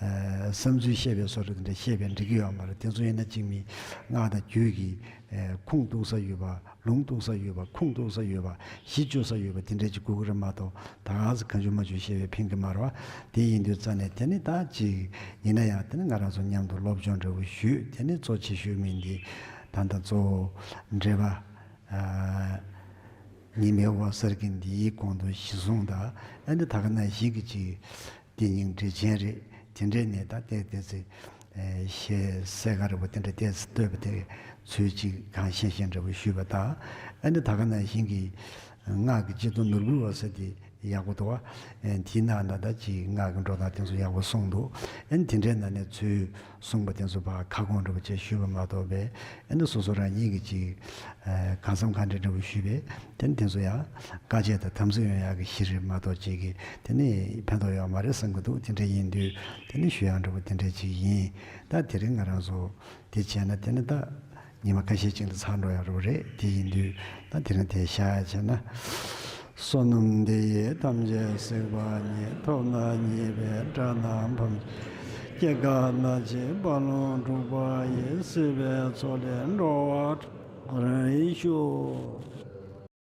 ཨ་བསམ་ཚུལ་བཤད་པའི་བཟོ་འདྲ་དེ་འདྲ་བཤད་པས་འགྲིག་གི་ཡོད་མ་རེད། དེ་ཚོ་ཡིན་ན་ཅིག་མི་སྔགས་དང་རྒྱུད་ཀྱི་ཨ་ཁུངས་གཏུགས་ས་ཡོད་པ། ལུང་གཏུགས་ས་ཡོད་པ། ཁུངས་གཏུགས་ས་ཡོད་པ། གཞི་བཅོལ་ས་ཡོད་པ་དེ་འདྲས་ཅིག་དགོས་ཀྱི་རེད་མ་གཏོགས། ད་ག་ས་གང་བྱུང་མང་བྱུང་བཤད་པས་ཕན་གྱི་མ་རེད་བ། དེ་ཡིན་དུས་རྩ་ནས་དེ་ནི་ད་ཅིག་ཡིན་ན་ཡང་དེ་ནི་ང་རང་ཚོ་མཉམ་དུ་སློབ་སྦྱོང་འདྲ་བོ་ཞུས། དེ་ནི་གཙོ་ཆེ་ཤོས་མིན་འདི་ད་ལྟ་གཙོ་བོ་འགྲེལ་པ། ཨ་ཉི་མའི་འོད་ཟེར་གྱི་འདིའི་གོང་དུ་གཞི་བཟུང་དང་། ཨ་ནི་ད་ག་ནང་བཞིན་གྱི་ཅིག་འདི་སྙིང་འགྲེལ་ཆེན་རེད། དེ་འདྲས་ནས་ད་ལྟའི་བལྟས་ཚེ་ཨེ་ཤེས་གསལ་ཁ་རེ་བོ་དེ་འདྲ་བལྟས་ཚེ་བསྟོད་པ་དེ་ཚུལ་གཅིག་གང་ཤེས་ཤེས་འདྲ་བོ་ཞུས་པ་དང་། ཨ་ནི་ད་ག་ནང་བཞིན་གྱི་སྔགས་ཀྱི་སྤྱི་དོན་ནོར་བུའི་འོད་ཟེར་དེ་ཡག་པོ་འདུག་བ། ཨེ་དེའི་ནང་ན་ད་ཅིག་སྔགས་ཀྱི་འགྲོ་སྟངས་དེ་ཚོ་ཡག་པོ་གསུངས་འདུག་ཨ་ནི་དེ་འདྲའི་ནང་ནས་ཚུལ་གསུངས་པ་དེ་ཚོ་ཕར་ཁ་སྐོང་འདྲ་བོ་བྱས་ཞུས་པ་མ་གཏོགས་པས། ཨ་ནི་སོ་སོ་རང་ཉིད་ཀྱིས་ཅིག་ཨ་གང་བསམ་གང་དྲན་འདྲ་བོ་ཞུས་པས། དེ་ནི་དེ་ཚོ་ཡང་དཀའ་སྤྱད་དང་དམ་ཚིག་ཡོང་ཡག་གི་གཞི་རེད་མ་གཏོགས་ཅིག་གི་དེ་ནི་ཕན་ཐོགས་ཡོད་མ་རེད་བསམ་གྱི་འདུག་དེ་འདྲ་ཡིན་དུས་དེ་ནི་ཞུ་ཡག་འདྲ་བོ་དེ་འདྲ་ཅིག་ཡིན། ད་དེ་རིང་ང་རང་ཚོ་དེ་བྱས་ན་དེ་ནི་ད་ཉི་མ་ཁ་ཤས་ཅིག་ལ་ཚར་འགྲོ་ཡག་འདྲ་བོ་རེད། དེ་ཡིན་དུས་ད་དེ་རིང་དེ་བཞག་ཡག་བྱས་ན། བསོད་ནམས་འདི་ཡིས་ཐམས་ཅད་གཟིགས་པ་ཉིད། ཐོབ་ནས་ཉེས་པའི་དགྲ་རྣམས་ཕམ་བྱས། སྐྱེ་རྒ་ན་འཆིའི་རྦ་ཀློང་འཁྲུགས་པ་ཡི། སྲིད་པའི་མཚོ་ལས་འགྲོ་བ་སྒྲོལ་བར་ཤོག།